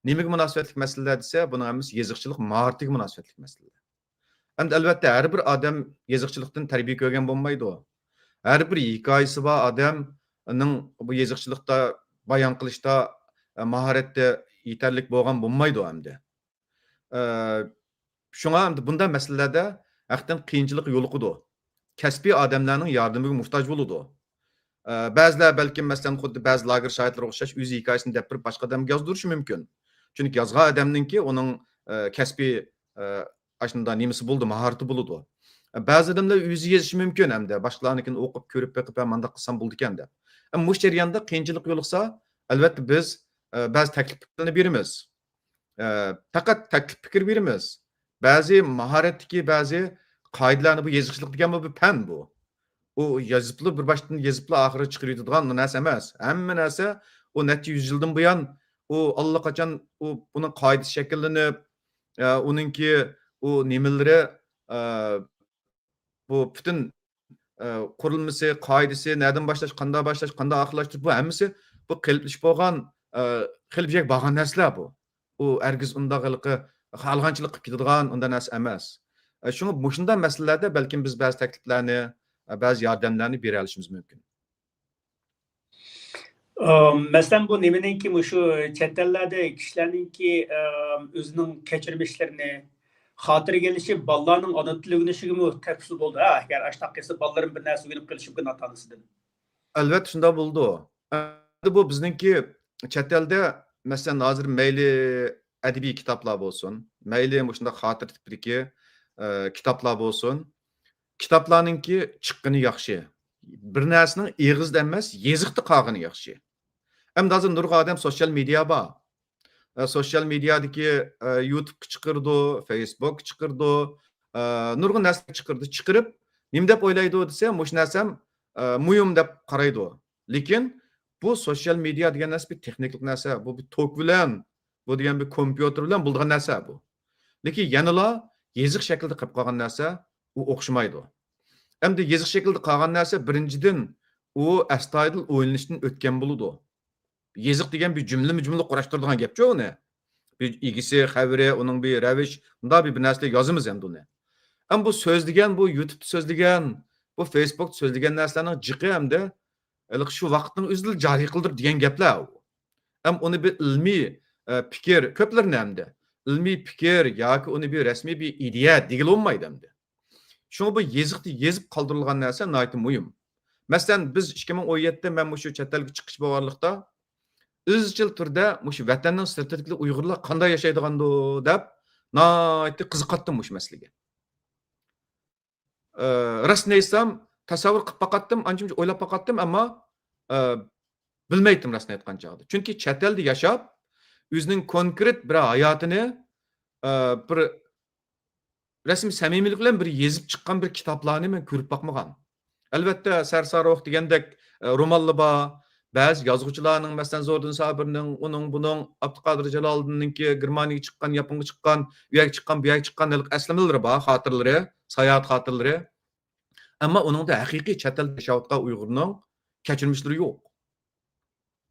نېمىگە مۇناسىۋەتلىك مەسىلىلەر دېسە، بۇنىڭ ھەممىسى يېزىقچىلىق ماھارىتىگە مۇناسىۋەتلىك مەسىلىلەر. ئەمدى ئەلۋەتتە ھەر بىر ئادەم يېزىقچىلىقتىن تەربىيە كۆرگەن بولمايدۇ. ھەر بىر ھېكايىسى بار ئادەمنىڭ بۇ يېزىقچىلىقتا، بايان قىلىشتا، ئە، ماھارەتتە يېتەرلىك بولغان بولمايدۇ ئەمدى. ئە، شۇڭا ئەمدى بۇنداق مەسىلىلەردە ھەقىقەتەن قىيىنچىلىق يولۇقىدۇ. كەسپىي ئادەملەرنىڭ ياردىمىگە موھتاج بولىدۇ. ئە، بەزىلەر بەلكىم، مەسىلەن، خۇددى بەزى لاگېر شاھىتلىرىغا ئوخشاش ئۆز ھېكايىسىنى دەپ بېرىپ، باشقا ئادەمگە يازدۇرۇشى مۇمكىن. چۈنكى يازغان ئادەمنىڭكى ئۇنىڭ، ئە، كەسپىي، ئە، ئاشۇنداق نېمىسى بولىدۇ، ماھارىتى بولىدۇ. بەزى ئادەملەر ئۆزى يېزىشى مۇمكىن ھەمدە باشقىلارنىڭكىنى ئوقۇپ، كۆرۈپ بېقىپ، ھە، مانداق قىلسام بولىدىكەن دەپ. ئەمما مۇشۇ جەرياندا قىيىنچىلىق يولۇقسا، ئەلۋەتتە بىز، ئە، بەزى تەكلىپ پىكىرلەرنى بېرىمىز. ئە، پەقەت تەكلىپ پىكىر بېرىمىز. بەزى ماھارەتتىكى بەزى قائىدىلەرنى، بۇ يېزىقچىلىق دېگەن بۇ بىر پەن بۇ. ئۇ يېزىپلا، بىر باشتىن يېزىپلا ئاخىرى چىقىرىۋېتىدىغان نەرسە ئەمەس. ھەممە نەرسە ئۇ نەچچە يۈز يىلدىن بۇيان ئۇ ئاللىقاچان ئۇ بۇنىڭ قائىدىسى شەكىللىنىپ، ئە، ئۇنىڭكى ئۇ نېمىلىرى، ئە، بۇ پۈتۈن، ئە، قۇرۇلمىسى، قائىدىسى، نەدىن باشلاش، قانداق باشلاش، قانداق ئاخىرلاشتۇرۇش، بۇ ھەممىسى بۇ قېلىپلىشىپ بولغان، ئە، خېلى بىر يەرگە بارغان نەرسىلەر بۇ. ئۇ ھەرگىز ئۇنداق ھېلىقى خالىغانچىلىق قىلىپ كېتىدىغان ئۇنداق نەرسە ئەمەس. ئە، شۇڭا مۇشۇنداق مەسىلىلەردە بەلكىم بىز بەزى تەكلىپلەرنى، ئە، بەزى ياردەملەرنى بېرەلىشىمىز مۇمكىن. ئە، مەسىلەن، بۇ نېمىنىڭكى، مۇشۇ چەت ئەللەردە كىشىلەرنىڭكى، ئە، ئۆزىنىڭ كەچۈرمىشلىرىنى، خاتىرىگە ئېلىشىپ، بالىلارنىڭ ئانا تىل ئۆگىنىشىگىمۇ تەپسىلىي بولدى. ھە، ئەگەر ئاشۇنداق قىلسا، بالىلىرىم بىر نەرسە ئۆگىنىپ قېلىشى مۇمكىن ئاتا-ئانىسىدىن. ئەلۋەتتە شۇنداق بولىدۇ. ئەمدى بۇ بىزنىڭكى چەت ئەلدە، مەسىلەن، ھازىر مەيلى ئەدەبىي كىتابلار بولسۇن، مەيلى مۇشۇنداق خاتىرە تىپىدىكى، ئە، كىتابلار بولسۇن، كىتابلارنىڭكى چىققىنى ياخشى. بىر نەرسىنىڭ ئېغىزدا ئەمەس، يېزىقتا قالغىنى ياخشى. ئەمدى ھازىر نۇرغۇن ئادەم سوشيال مېدىيا بار. ئە، سوشيال مېدىيادىكى، ئە، يۇتۇبقا چىقىرىدۇ، فېيسبۇكقا چىقىرىدۇ، ئە، نۇرغۇن نەرسىلەر چىقىرىدۇ. چىقىرىپ، نېمە دەپ ئويلايدۇ دېسە، مۇشۇ نەرسەم، ئە، مۇھىم دەپ قارايدۇ. لېكىن بۇ سوشيال مېدىيا دېگەن نەرسە بىر تېخنىكىلىق نەرسە، بۇ بىر توك بىلەن، بۇ دېگەن بىر كومپيۇتېر بىلەن بولىدىغان نەرسە بۇ. لېكىن يەنىلا يېزىق شەكلىدە قېلىپ قالغان نەرسە، ئۇ ئوخشىمايدۇ. ئەمدى يېزىق شەكلىدە قالغان نەرسە، بىرىنچىدىن، ئۇ ئەستايىدىل ئويلىنىشتىن ئۆتكەن بولىدۇ. يېزىق دېگەن بىر جۈملىمۇ جۈملە قۇراشتۇرىدىغان گەپچۇ ئۇنى. بىر ئىگىسى، خەۋىرى، ئۇنىڭ بىر رەۋىش، مۇنداق بىر، بىر نەرسىلەر يازىمىز ئەمدى ئۇنى. ئەمما بۇ سۆزلىگەن، بۇ يۇتۇبتا سۆزلىگەن، بۇ فېيسبۇكتا سۆزلىگەن نەرسىلەرنىڭ جىقى ئەمدى ھېلىقى شۇ ۋاقىتنىڭ ئۆزىدىلا جارى قىلدۇرۇپ دېگەن گەپلەر ئۇ. ئەمما ئۇنى بىر ئىلمىي، ئە، پىكىر، كۆپلىرىنى ئەمدى ئىلمىي پىكىر ياكى ئۇنى بىر رەسمىي بىر ئىدىيە دېگىلى بولمايدۇ ئەمدى. شۇڭا بۇ يېزىقتا يېزىپ قالدۇرۇلغان نەرسە ناھايىتى مۇھىم. مەسىلەن، بىز ئىككى مىڭ ئون يەتتە مەن مۇشۇ چەت ئەلگە چىقىش بولغانلىقتا، ئىزچىل تۈردە مۇشۇ ۋەتەننىڭ سىرتىدىكى ئۇيغۇرلار قانداق ياشايدىغاندۇ دەپ، ناھايىتى قىزىقاتتىم مۇشۇ مەسىلىگە. ئى، راستىنى ئېيتسام، تەسەۋۋۇر قىلىپ باقاتتىم، ئانچە-مۇنچە ئويلاپ باقاتتىم، ئەمما، ئى، بىلمەيتتىم راستىنى ئېيتقان چاغدا. چۈنكى چەت ئەلدە ياشاپ، ئۆزىنىڭ كونكرېت بىر ھاياتىنى، ئى، بىر رەسمىي سەمىمىيلىك بىلەن بىر يېزىپ چىققان بىر كىتابلارنى مەن كۆرۈپ باقمىغان. ئەلۋەتتە، سەرساروق دېگەندەك، ئە، رومانلار بار. بەزى يازغۇچىلارنىڭ، مەسىلەن، زوردۇن سابىرنىڭ، ئۇنىڭ، بۇنىڭ، ئابدۇقادىر جالالىدىننىڭكى گېرمانىيەگە چىققان، ياپونغا چىققان، ئۇ يەرگە چىققان، بۇ يەرگە چىققان ھېلىقى ئەسلىمىلىرى بار، خاتىرىلىرى، ساياھەت خاتىرىلىرى. ئەمما ئۇنىڭدا ھەقىقىي چەت ئەلدە ياشاۋاتقان ئۇيغۇرنىڭ كەچۈرمىشلىرى يوق.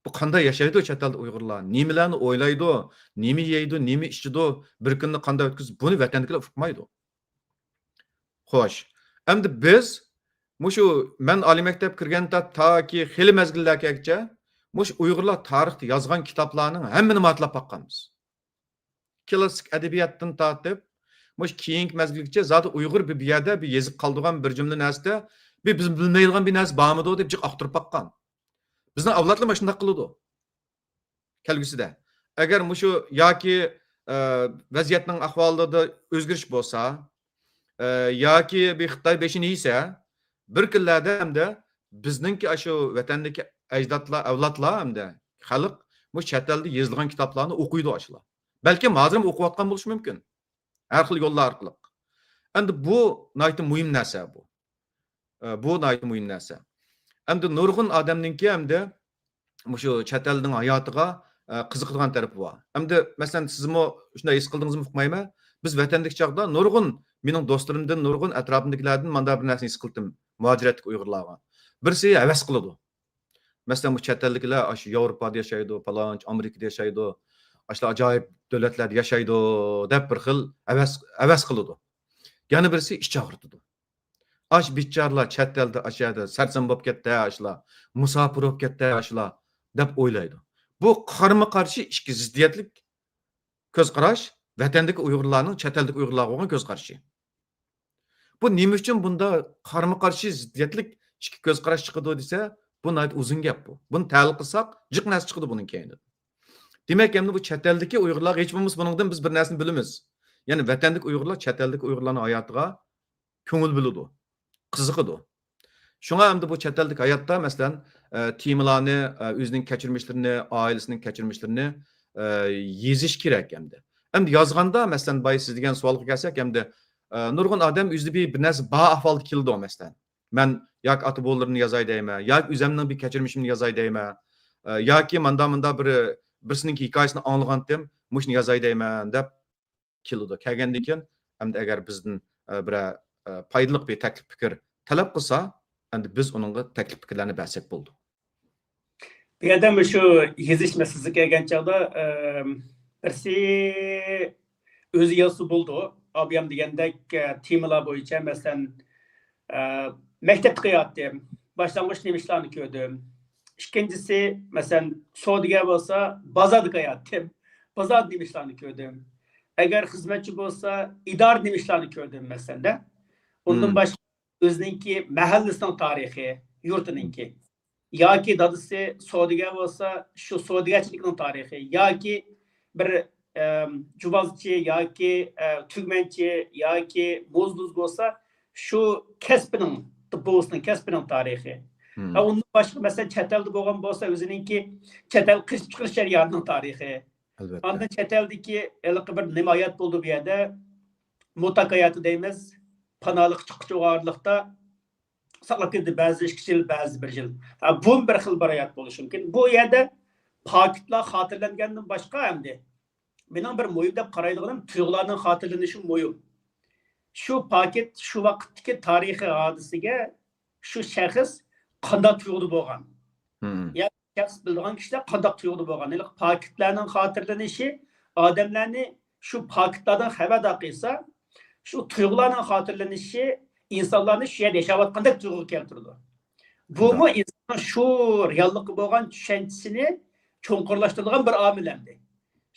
بۇ قانداق ياشايدۇ چەت ئەلدە ئۇيغۇرلار؟ نېمىلەرنى ئويلايدۇ؟ نېمە يەيدۇ؟ نېمە ئىچىدۇ؟ بىر كۈننى قانداق ئۆتكۈزىدۇ؟ بۇنى ۋەتەندىكىلەر ئۇقمايدۇ. خوش. ئەمدى بىز مۇشۇ مەن ئالىي مەكتەپ كىرگەندە تاكى خېلى مەزگىللەرگىچە مۇشۇ ئۇيغۇرلار تارىختا يازغان كىتابلارنىڭ ھەممىنى ماتىلاپ باققانمىز. كلاسسىك ئەدەبىياتتىن تارتىپ، مۇشۇ كېيىنكى مەزگىلگىچە زادى ئۇيغۇر بىر، بىر يەردە بىر يېزىپ قالىدىغان بىر جۈملە نەرسىدە بىر بىز بىلمەيدىغان بىر نەرسە بارمىدۇ دەپ جىق ئاختۇرۇپ باققان. بىزنىڭ ئەۋلادلار مانا شۇنداق قىلىدۇ. كەلگۈسىدە. ئەگەر مۇشۇ ياكى، ئە، ۋەزىيەتنىڭ ئەھۋالىدا ئۆزگىرىش بولسا، ئە، ياكى بىر خىتاي بېشىنى يېسە، بىر كۈنلەردە ئەمدى بىزنىڭكى ئاشۇ ۋەتەندىكى ئەجدادلار، ئەۋلادلار ئەمدى خەلق مۇشۇ چەت ئەلدە يېزىلغان كىتابلارنى ئوقۇيدۇ ئاشۇلار. بەلكىم ھازىرمۇ ئوقۇۋاتقان بولۇشى مۇمكىن. ھەر خىل يوللار ئارقىلىق. ئەمدى بۇ ناھايىتى مۇھىم نەرسە بۇ. ئە، بۇ ناھايىتى مۇھىم نەرسە. ئەمدى نۇرغۇن ئادەمنىڭكى ئەمدى مۇشۇ چەت ئەلنىڭ ھاياتىغا، ئە، قىزىقىدىغان تەرىپى بار. ئەمدى، مەسىلەن، سىزمۇ شۇنداق ھېس قىلدىڭىزمۇ ئۇقمايمەن. بىز ۋەتەندىكى چاغدا نۇرغۇن، مېنىڭ دوستلىرىمدىن، نۇرغۇن ئەتراپىمدىكىلەردىن مانداق بىر نەرسىنى ھېس قىلدىم. مۇھاجىرەتتىكى ئۇيغۇرلارغا. بىرسى ھەۋەس قىلىدۇ. مەسىلەن، بۇ چەت ئەلدىكىلەر ئاشۇ ياۋروپادا ياشايدۇ، پالانچە ئامېرىكىدا ياشايدۇ، ئاشۇلار ئاجايىپ دۆلەتلەردە ياشايدۇ دەپ بىر خىل ھەۋەس، ھەۋەس قىلىدۇ. يەنە بىرسى ئىچ ئاغرىتىدۇ. ئاش بىچارىلار چەت ئەلدە، ئاشۇ يەردە سەرسان بولۇپ كەتتى، ئاشۇلار مۇساپىر بولۇپ كەتتى، ئاشۇلار دەپ ئويلايدۇ. بۇ قارىمۇ قارشى ئىككى زىددىيەتلىك كۆز قاراش، ۋەتەندىكى ئۇيغۇرلارنىڭ چەت ئەلدىكى ئۇيغۇرلارغا بولغان كۆز قارىشى. بۇ نېمە ئۈچۈن بۇنداق قارىمۇ قارشى زىددىيەتلىك ئىككى كۆز قاراش چىقىدۇ دېسە، بۇ ناھايىتى ئۇزۇن گەپ بۇ. بۇنى تەھلىل قىلساق، جىق نەرسە چىقىدۇ بۇنىڭ كەينىدىن. دېمەك، ئەمدى بۇ چەت ئەلدىكى ئۇيغۇرلارغا ھېچ بولمىسا بۇنىڭدىن بىز بىر نەرسىنى بىلىمىز. يەنى ۋەتەندىكى ئۇيغۇرلار چەت ئەلدىكى ئۇيغۇرلارنىڭ ھاياتىغا كۆڭۈل بۆلىدۇ، قىزىقىدۇ. شۇڭا ئەمدى بۇ چەت ئەلدىكى ھاياتتا، مەسىلەن، ئە، تېمىلارنى، ئە، ئۆزىنىڭ كەچۈرمىشلىرىنى، ئائىلىسىنىڭ كەچۈرمىشلىرىنى، ئە، يېزىش كېرەك ئەمدى. ئەمدى يازغاندا، مەسىلەن، بايا سىز دېگەن سوئالغا كەلسەك، ئەمدى، ئە، نۇرغۇن ئادەم ئۆزىدە بىر، بىر نەرسە بار ئەھۋالدا كېلىدۇ، مەسىلەن. مەن ياكى ئاتا-بوۋىلىرىمنى يازاي دەيمەن، ياكى ئۆزەمنىڭ بىر كەچۈرمىشىمنى يازاي دەيمەن، ئە، ياكى ماندا-مۇندا بىر، بىرسىنىڭكى ھېكايىسىنى ئاڭلىغانتىم، مۇشۇنى يازاي دەيمەن دەپ كېلىدۇ. كەلگەندىن كېيىن، ئەمدى ئەگەر بىزدىن، ئە، بىرەر، ئە، پايدىلىق بىر تەكلىپ پىكىر تەلەپ قىلسا، ئەمدى بىز ئۇنىڭغا تەكلىپ پىكىرلەرنى بەرسەك بولىدۇ. بۇ يەردە مۇشۇ يېزىش مەسىلىسىگە كەلگەن چاغدا، ئە، بىرسى ئۆزى يازسا بولىدۇ. ئابىيام دېگەندەك، ئە، تېمىلار بويىچە، مەسىلەن، ئە، مەكتەپتە قىلاتتىم. باشلانغۇچ نېمە ئىشلارنى كۆردۈم. ئىككىنچىسى، مەسىلەن، سودىگەر بولسا، بازاردا قىلاتتىم. بازاردا نېمە ئىشلارنى كۆردۈم. ئەگەر خىزمەتچى بولسا، ئىدارىدە نېمە ئىشلارنى كۆردۈم، مەسىلەندە. ئۇندىن باشقا ئۆزىنىڭكى مەھەللىسىنىڭ تارىخى، يۇرتىنىڭكى. ياكى دادىسى سودىگەر بولسا، شۇ سودىگەرچىلىكنىڭ تارىخى. ياكى بىر، ئەم، جۇۋازچى ياكى، ئە، تۈگمەنچى ياكى موزدۇز بولسا، شۇ كەسپىنىڭ، بوۋىسىنىڭ كەسپىنىڭ تارىخى. ھە، ئۇندىن باشقا، مەسىلەن، چەت ئەلدە بولغان بولسا، ئۆزىنىڭكى چەت ئەلگە قېچىپ چىقىش جەريانىنىڭ تارىخى. ئەلۋەتتە. ئاندىن چەت ئەلدىكى ھېلىقى بىر نېمە ھايات بولدى بۇ يەردە؟ موتاك ھاياتى دەيمىز. پاناھلىققا چىققۇچە ئارىلىقتا ساقلاپ كېلىدۇ، بەزى ئىككى يىل، بەزى بىر يىل. ھە، بۇمۇ بىر خىل بىر ھايات بولۇشى مۇمكىن. بۇ يەردە پاكىتلار خاتىرىلەنگەندىن باشقا ئەمدى مېنىڭ بىر مۇھىم دەپ قارايدىغىنىم تۇيغۇلارنىڭ خاتىرىلىنىشى مۇھىم. شۇ پاكىت شۇ ۋاقىتتىكى تارىخىي ھادىسىگە شۇ شەخس قانداق تۇيغۇدا بولغان؟ يا شەخس بىلىدىغان كىشىلەر قانداق تۇيغۇدا بولغان؟ ھېلىقى پاكىتلارنىڭ خاتىرىلىنىشى ئادەملەرنى شۇ پاكىتلاردىن خەۋەردار قىلسا، شۇ تۇيغۇلارنىڭ خاتىرىلىنىشى ئىنسانلارنى شۇ يەردە ياشاۋاتقاندەك تۇيغۇغا كەلتۈرىدۇ. بۇمۇ ئىنساننىڭ شۇ رېئاللىققا بولغان چۈشەنچىسىنى چوڭقۇرلاشتۇرىدىغان بىر ئامىل ئەمدى.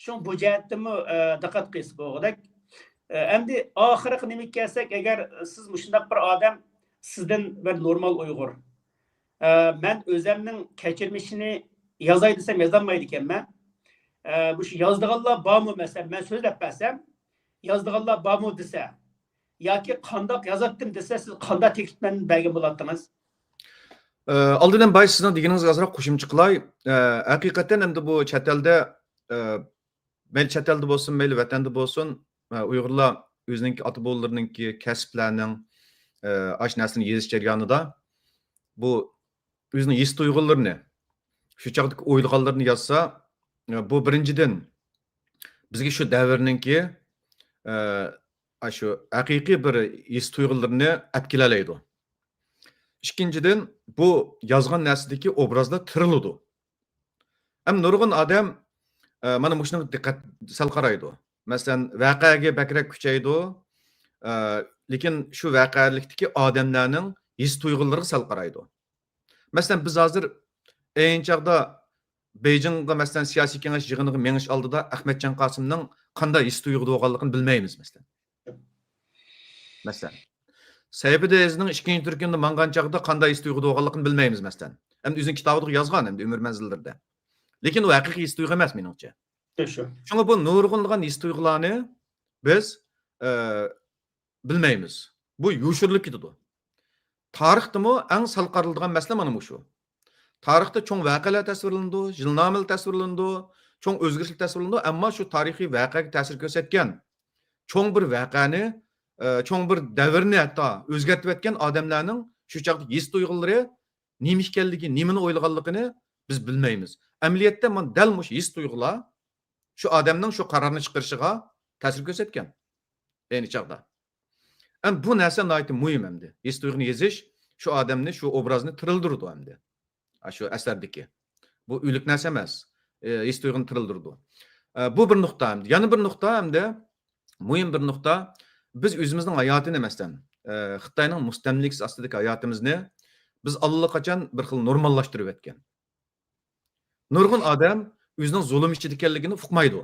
شۇڭا بۇ جەھەتتىمۇ، ئە، دىققەت قىلسا بولغۇدەك. ئە، ئەمدى ئاخىرقى نېمىگە كەلسەك، ئەگەر سىز مۇشۇنداق بىر ئادەم، سىزدىن بىر نورمال ئۇيغۇر، ئە، مەن ئۆزەمنىڭ كەچۈرمىشىنى يازاي دېسەم يازالمايدىكەنمەن. ئە، مۇشۇ يازىدىغانلار بارمۇ، مەسىلەن، مەن سۆزلەپ بەرسەم، يازىدىغانلار بارمۇ دېسە، ياكى قانداق يازاتتىم دېسە، سىز قانداق تەكلىپلەرنى بەرگەن بولاتتىڭىز؟ ئە، ئالدىدىن باي سىزنىڭ دېگىنىڭىزگە ئازراق قوشۇمچە قىلاي. ئە، ھەقىقەتەن ئەمدى بۇ چەت ئەلدە، ئە، مەيلى چەت ئەلدە بولسۇن، مەيلى ۋەتەندە بولسۇن، ئە، ئۇيغۇرلار ئۆزىنىڭكى ئاتا-بوۋىلىرىنىڭكى كەسىپلەرنىڭ، ئە، ئاشۇ نەرسىنى يېزىش جەريانىدا بۇ ئۆزىنىڭ ھېس-تۇيغۇلىرىنى، شۇ چاغدىكى ئويلىغانلىرىنى يازسا، ئە، بۇ بىرىنچىدىن، بىزگە شۇ دەۋرنىڭكى، ئە، ئاشۇ ھەقىقىي بىر ھېس-تۇيغۇلىرىنى ئەپ كېلەلەيدۇ. ئىككىنچىدىن، بۇ يازغان نەرسىدىكى ئوبرازلار تىرىلىدۇ. ھەم نۇرغۇن ئادەم، ئە، مانا مۇشۇنىڭغا دىققەت سەل قارايدۇ. مەسىلەن، ۋەقەگە بەكرەك كۈچەيدۇ، ئە، لېكىن شۇ ۋەقەلىكتىكى ئادەملەرنىڭ ھېس-تۇيغۇلىرىغا سەل قارايدۇ. مەسىلەن، بىز ھازىر ئەينى چاغدا بېيجىڭغا، مەسىلەن، سىياسىي كېڭەش يىغىنىغا مېڭىش ئالدىدا ئەخمەتجان قاسىمنىڭ قانداق ھېس-تۇيغۇدا بولغانلىقىنى بىلمەيمىز، مەسىلەن. مەسىلەن، سەيپىدە ھېزنىڭ ئىككىنچى تۈركۈمدە ماڭغان چاغدا قانداق ھېس-تۇيغۇدا بولغانلىقىنى بىلمەيمىز، مەسىلەن. ئەمدى ئۆزىنىڭ كىتابىدا يازغان، ئەمدى ئۆمۈر مەنزىللىرىدە. لېكىن ئۇ ھەقىقىي ھېس-تۇيغۇ ئەمەس، مېنىڭچە. شۇ. شۇڭا بۇ نۇرغۇنلىغان ھېس-تۇيغۇلارنى بىز، ئە، بىلمەيمىز. بۇ يوشۇرۇلۇپ كېتىدۇ. تارىختىمۇ ئەڭ سەل قارىلىدىغان مەسىلە مانا مۇشۇ. تارىختا چوڭ ۋەقەلەر تەسۋىرلىنىدۇ، يىلنامىلەر تەسۋىرلىنىدۇ، چوڭ ئۆزگىرىشلەر تەسۋىرلىنىدۇ، ئەمما شۇ تارىخىي ۋەقەگە تەسىر كۆرسەتكەن، چوڭ بىر ۋەقەنى، ئە، چوڭ بىر دەۋرنى ھەتتا ئۆزگەرتىۋەتكەن ئادەملەرنىڭ شۇ چاغدىكى ھېس-تۇيغۇلىرى نېمە ئىكەنلىكى، نېمىنى ئويلىغانلىقىنى بىز بىلمەيمىز. ئەمەلىيەتتە مانا دەل مۇشۇ ھېس-تۇيغۇلار شۇ ئادەمنىڭ شۇ قارارنى چىقىرىشىغا تەسىر كۆرسەتكەن ئەينى چاغدا. ئەمدى بۇ نەرسە ناھايىتى مۇھىم ئەمدى. ھېس-تۇيغۇنى يېزىش شۇ ئادەمنى، شۇ ئوبرازنى تىرىلدۈرىدۇ ئەمدى. ئاشۇ ئەسەردىكى. بۇ ئۆلۈك نەرسە ئەمەس. ئى، ھېس-تۇيغۇنى تىرىلدۈرىدۇ. ئە، بۇ بىر نۇقتا ئەمدى. يەنە بىر نۇقتا ئەمدى، مۇھىم بىر نۇقتا. بىز ئۆزىمىزنىڭ ھاياتىنى، مەسىلەن، ئە، خىتاينىڭ مۇستەملىكىسى ئاستىدىكى ھاياتىمىزنى بىز ئاللىقاچان بىر خىل نورماللاشتۇرۇۋەتكەن. نۇرغۇن ئادەم ئۆزىنىڭ زۇلۇم ئىچىدە ئىكەنلىكىنى ئۇقمايدۇ.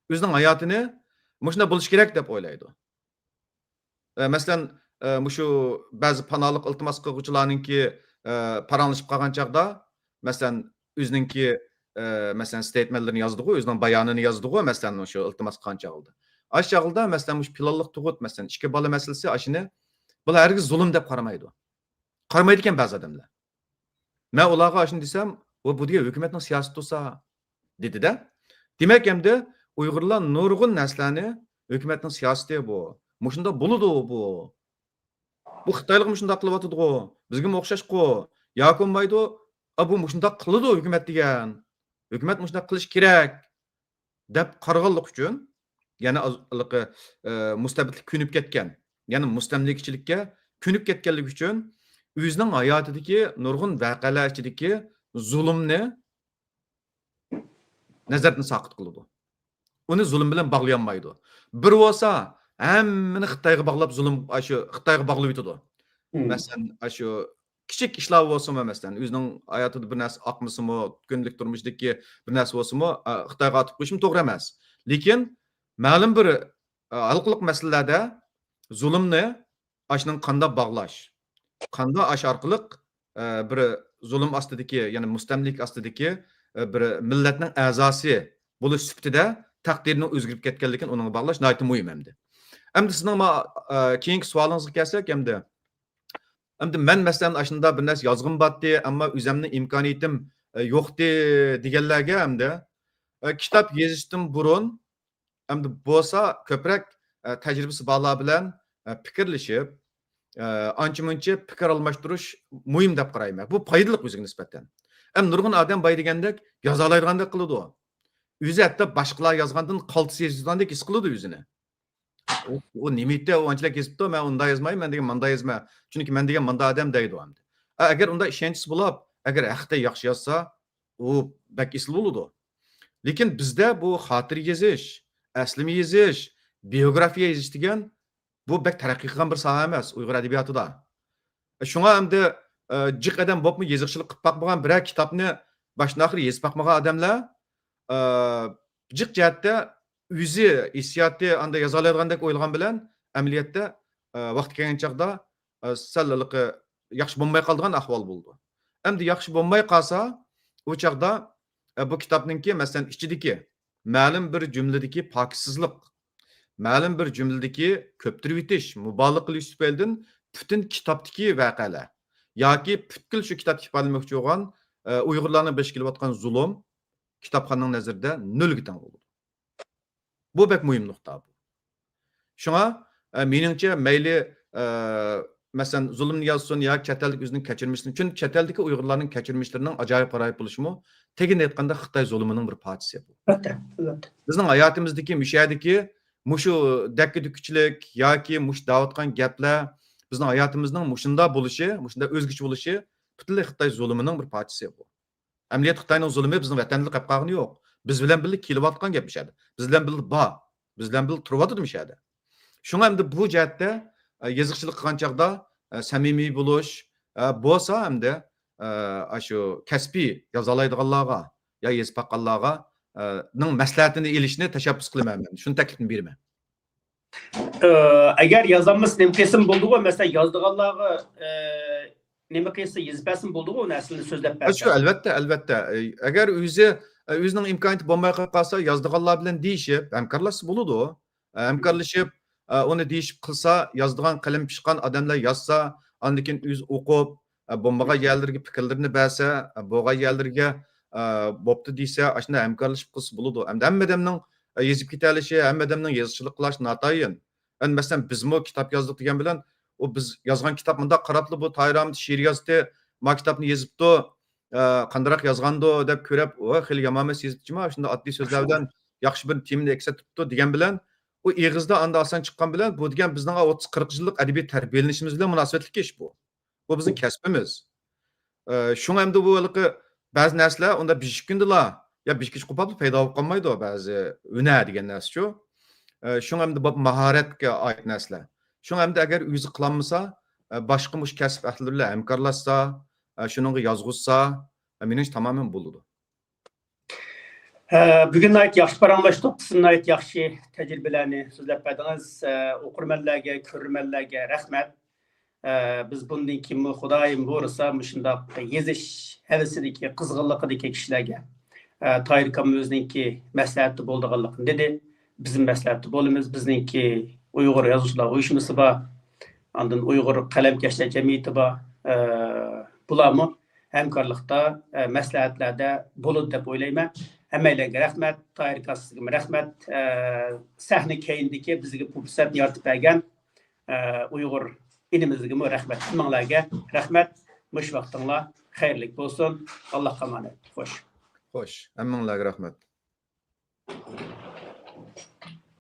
ئۆزىنىڭ ھاياتىنى مۇشۇنداق بولۇشى كېرەك دەپ ئويلايدۇ. ئە، مەسىلەن، ئە، مۇشۇ بەزى پاناھلىق ئىلتىماس قىلغۇچىلارنىڭكى، ئە، پاراڭلىشىپ قالغان چاغدا، مەسىلەن، ئۆزىنىڭكى، ئە، مەسىلەن، ستېيتمېنتلىرىنى يازىدىغۇ، ئۆزىنىڭ بايانىنى يازىدىغۇ، مەسىلەن، مۇشۇ ئىلتىماس قىلغان چاغدا. ئاشۇ چاغدا، مەسىلەن، مۇشۇ پىلانلىق تۇغۇت، مەسىلەن، ئىككى بالا مەسىلىسى، ئاشۇنى بۇلار ھەرگىز زۇلۇم دەپ قارىمايدۇ. قارىمايدىكەن بەزى ئادەملەر. مەن ئۇلارغا ئاشۇنى دېسەم، «ۋە بۇ دېگەن ھۆكۈمەتنىڭ سىياسىتى تۇرسا» دېدى-دە. دېمەك، ئەمدى ئۇيغۇرلار نۇرغۇن نەرسىلەرنى، «ھۆكۈمەتنىڭ سىياسىتى بۇ، مۇشۇنداق بولىدۇ بۇ، بۇ خىتايلىقمۇ شۇنداق قىلىۋاتىدىغۇ، بىزگىمۇ ئوخشاشقۇ، ياكى بولمايدۇ، ئا، بۇ مۇشۇنداق قىلىدۇ ھۆكۈمەت دېگەن، ھۆكۈمەت مۇشۇنداق قىلىش كېرەك» دەپ قارىغانلىقى ئۈچۈن، يەنى ئاز-، ھېلىقى، ئە، مۇستەبىتلىككە كۆنۈپ كەتكەن، يەنى مۇستەملىكىچىلىككە كۆنۈپ كەتكەنلىكى ئۈچۈن، ئۆزىنىڭ ھاياتىدىكى نۇرغۇن ۋەقەلەر ئىچىدىكى زۇلۇمنى نەزەردىن ساقىت قىلىدۇ. ئۇنى زۇلۇم بىلەن باغلىيالمايدۇ. بىر بولسا، ھەممىنى خىتايغا باغلاپ، زۇلۇم، ئاشۇ خىتايغا باغلىۋېتىدۇ. مەسىلەن، ئاشۇ كىچىك ئىشلار بولسىمۇ، مەسىلەن، ئۆزىنىڭ ھاياتىدا بىر نەرسە ئاقمىسىمۇ، كۈندىلىك تۇرمۇشىدىكى بىر نەرسە بولسىمۇ، ئا، خىتايغا ئاتىپ قويۇشمۇ توغرا ئەمەس. لېكىن مەلۇم بىر، ئا، ھالقىلىق مەسىلىلەردە زۇلۇمنى ئاشۇنىڭ قانداق باغلاش، قانداق ئاشۇ ئارقىلىق، ئە، بىر زۇلۇم ئاستىدىكى، يەنى مۇستەملىكە ئاستىدىكى، ئە، بىر مىللەتنىڭ ئەزاسى بولۇش سۈپىتىدە تەقدىرىنىڭ ئۆزگىرىپ كەتكەنلىكىنى ئۇنىڭغا باغلاش ناھايىتى مۇھىم ئەمدى. ئەمدى سىزنىڭ ما-، ئە، كېيىنكى سوئالىڭىزغا كەلسەك ئەمدى. ئەمدى مەن، مەسىلەن، ئاشۇنداق بىر نەرسە يازغۇم بارتتى، ئەمما ئۆزەمنىڭ ئىمكانىيىتىم، ئە، يوقتى دېگەنلەرگە ئەمدى، ئە، كىتاب يېزىشتىن بۇرۇن، ئەمدى بولسا كۆپرەك، ئە، تەجرىبىسى بارلار بىلەن، ئە، پىكىرلىشىپ، ئە، ئانچە-مۇنچە پىكىر ئالماشتۇرۇش مۇھىم دەپ قارايمەن. بۇ پايدىلىق ئۆزىگە نىسبەتەن. ئەمدى نۇرغۇن ئادەم باي دېگەندەك يازالايدىغاندەك قىلىدۇ. ئۆزى ھەتتا باشقىلار يازغاندىن قالتىس يېزىدىغاندەك ھېس قىلىدۇ ئۆزىنى. ئۇ، ئۇ نېمە ئىتتى، ئۇ ئانچىلىك يېزىپتۇ، مەن ئۇنداق يازمايمەن، مەن دېگەن ماندا يازما. چۈنكى مەن دېگەن ماندا ئادەم دەيدۇ ئەمدى. ئە، ئەگەر ئۇنداق ئىشەنچىسى بولۇپ، ئەگەر ھەقىقەتەن ياخشى يازسا، ئۇ بەك ئېسىل بولىدۇ. لېكىن بىزدە بۇ خاتىرە يېزىش، ئەسلىمە يېزىش، بىيوگرافىيە يېزىش دېگەن بۇ بەك تەرەققىي قىلغان بىر ساھە ئەمەس ئۇيغۇر ئەدەبىياتىدا. شۇڭا ئەمدى، ئە، جىق ئادەم بولۇپمۇ يېزىقچىلىق قىلىپ باقمىغان، بىرەر كىتابنى باشتىن ئاخىر يېزىپ باقمىغان ئادەملەر، ئە، جىق جەھەتتە ئۆزى ھېسسىياتى ئاندا يازالايدىغاندەك ئويلىغان بىلەن ئەمەلىيەتتە، ئە، ۋاقتى كەلگەن چاغدا، ئە، سەل ھېلىقى ياخشى بولماي قالىدىغان ئەھۋال بولىدۇ. ئەمدى ياخشى بولماي قالسا، ئۇ چاغدا، ئە، بۇ كىتابنىڭكى، مەسىلەن، ئىچىدىكى مەلۇم بىر جۈملىدىكى پاكىتسىزلىق، مەلۇم بىر جۈملىدىكى كۆپتۈرۈۋېتىش، مۇبالىغە قىلىش تۈپەيلىدىن پۈتۈن كىتابتىكى ۋەقەلەر ياكى پۈتكۈل شۇ كىتابتا ئىپادىلىمەكچى بولغان، ئە، ئۇيغۇرلارنىڭ بېشىغا كېلىۋاتقان زۇلۇم كىتابخاننىڭ نەزىرىدە نۆلگە تەڭ بولىدۇ. بۇ بەك مۇھىم نۇقتا بۇ. شۇڭا، ئە، مېنىڭچە، مەيلى، ئە، مەسىلەن، زۇلۇمنى يازسۇن ياكى چەت ئەلدىكى ئۆزىنىڭ كەچۈرمىشىنى، چۈنكى چەت ئەلدىكى ئۇيغۇرلارنىڭ كەچۈرمىشلىرىنىڭ ئاجايىپ غارايىپ بولۇشىمۇ، تېگىنى ئېيتقاندا، خىتاي زۇلۇمىنىڭ بىر پارچىسى بۇ. ئەلۋەتتە، ئەلۋەتتە. بىزنىڭ ھاياتىمىزدىكى مۇشۇ يەردىكى مۇشۇ دەككە-دۈككىچىلىك ياكى مۇشۇ دەۋاتقان گەپلەر بىزنىڭ ھاياتىمىزنىڭ مۇشۇنداق بولۇشى، مۇشۇنداق ئۆزگىچە بولۇشى پۈتۈنلەي خىتاي زۇلۇمىنىڭ بىر پارچىسى بۇ. ئەمەلىيەتتە خىتاينىڭ زۇلۇمى بىزنىڭ ۋەتەندىلا قېلىپ قالغىنى يوق. بىز بىلەن بىللە كېلىۋاتقان گەپ مۇشۇ يەردە. بىز بىلەن بىللە بار. بىز بىلەن بىللە تۇرۇۋاتىدۇ مۇشۇ يەردە. شۇڭا ئەمدى بۇ جەھەتتە، ئە، يېزىقچىلىق قىلغان چاغدا، ئە، سەمىمىي بولۇش، ئە، بولسا ئەمدى، ئە، ئاشۇ كەسپىي يازالايدىغانلارغا يا يېزىپ باققانلارغا، ئە، نىڭ مەسلىھەتىنى ئېلىشنى تەشەببۇس قىلىمەن مەن. شۇنى تەكلىپنى بېرىمەن. ئە، ئەگەر يازالمىسا نېمە قىلسىمۇ بولىدىغۇ؟ مەسىلەن، يازىدىغانلارغا، ئە، نېمە قىلسا يېزىپ بەرسىمۇ بولىدىغۇ؟ ئۇنى ئەسلىدە سۆزلەپ ھە، شۇ، بەرسە. ئەلۋەتتە، ئەلۋەتتە. ئە، ئەگەر ئۆزى، ئە، ئۆزىنىڭ ئىمكانىيىتى بولماي قېلىپ قالسا، يازىدىغانلار بىلەن دېيىشىپ، ھەمكارلاشسا بولىدۇ. ئە، ھەمكارلىشىپ، ئە، ئۇنى دېيىشىپ قىلسا، يازىدىغان قەلىمى پىشقان ئادەملەر يازسا، ئاندىن كېيىن ئۆزى ئوقۇپ، ئە، بولمىغان يەرلىرىگە پىكىرلىرىنى بەرسە، ئە، بولغان يەرلىرىگە، ئە، بوپتۇ دېسە، ئاشۇنداق ھەمكارلىشىپ قىلسا بولىدۇ. ئەمدى ھەممە ئادەمنىڭ، ئە، يېزىپ كېتەلىشى، ھەممە ئادەمنىڭ يېزىقچىلىق قىلىشى ناتايىن. ئەمدى مەسىلەن، بىزمۇ كىتاب يازدۇق دېگەن بىلەن، ئۇ بىز يازغان كىتاب مۇنداق قاراپلا بۇ تاھىر ئاھمەت شېئىر يازدى، ما كىتابنى يېزىپتۇ، ئە، قانداقراق يازغاندۇ دەپ كۆرۈپ، ۋاي، خېلى يامان ئەمەس يېزىپتۇ جۇما، شۇنداق ئاددىي سۆزلەر بىلەن ياخشى بىر تېمىنى ئەكس ئەتتۈرۈپتۇ دېگەن بىلەن، ئۇ ئېغىزدا ئاندا ئاسان چىققان بىلەن، بۇ دېگەن بىزنىڭ ئوتتۇز قىرىق يىللىق ئەدەبىي تەربىيەلىنىشىمىز بىلەن مۇناسىۋەتلىك ئىش بۇ. بۇ بىزنىڭ كەسپىمىز. ئە، شۇڭا ئەمدى بۇ ھېلىقى بەزى نەرسىلەر ئۇنداق بېشىككىنىدىلا، يا بېشىككىچە قوپاپلا پەيدا بولۇپ قالمايدۇ بەزى ھۈنەر دېگەن نەرسىچۇ. ئە، شۇڭا ئەمدى بۇ ماھارەتكە ئائىت نەرسىلەر. شۇڭا ئەمدى ئەگەر ئۆزى قىلالمىسا، ئە، باشقا مۇشۇ كەسىپ ئەھلى بىلەن ھەمكارلاشسا، ئە، شۇنىڭغا يازغۇزسا، ئە، مېنىڭچە تامامەن بولىدۇ. ئە، بۈگۈن ناھايىتى ياخشى پاراڭلاشتۇق. سىز ناھايىتى ياخشى تەجرىبىلەرنى سۆزلەپ بەردىڭىز. ئە، ئوقۇرمەنلەرگە، كۆرۈرمەنلەرگە رەھمەت. ئە، بىز بۇندىن كېيىنمۇ خۇدايىم بۇيرۇسا مۇشۇنداق يېزىش ھەۋىسىدىكى، قىزغىنلىقىدىكى كىشىلەرگە، ئە، تاھىر ئاكام ئۆزىنىڭكى مەسلىھەتتە بولىدىغانلىقىنى دېدى. بىزمۇ مەسلىھەتتە بولىمىز. بىزنىڭكى ئۇيغۇر يازغۇچىلار ئۇيۇشمىسى بار. ئاندىن ئۇيغۇر قەلەمكەشلەر جەمئىيىتى بار. ئە، بۇلارمۇ ھەمكارلىقتا، ئە، مەسلىھەتلەردە بولىدۇ دەپ ئويلايمەن. ھەممەيلەنگە رەھمەت، تاھىر ئاكا سىزگىمۇ رەھمەت. ئە، سەھنە كەينىدىكى بىزگە پۇرسەتنى يارىتىپ بەرگەن، ئە، ئۇيغۇر ئىنىمىزگىمۇ رەھمەت. ھەممىڭلارگە رەھمەت. مۇشۇ ۋاقتىڭلار خەيرلىك بولسۇن. ئاللاھقا ئامانەت. خوش. خوش. ھەممىڭلارگە رەھمەت.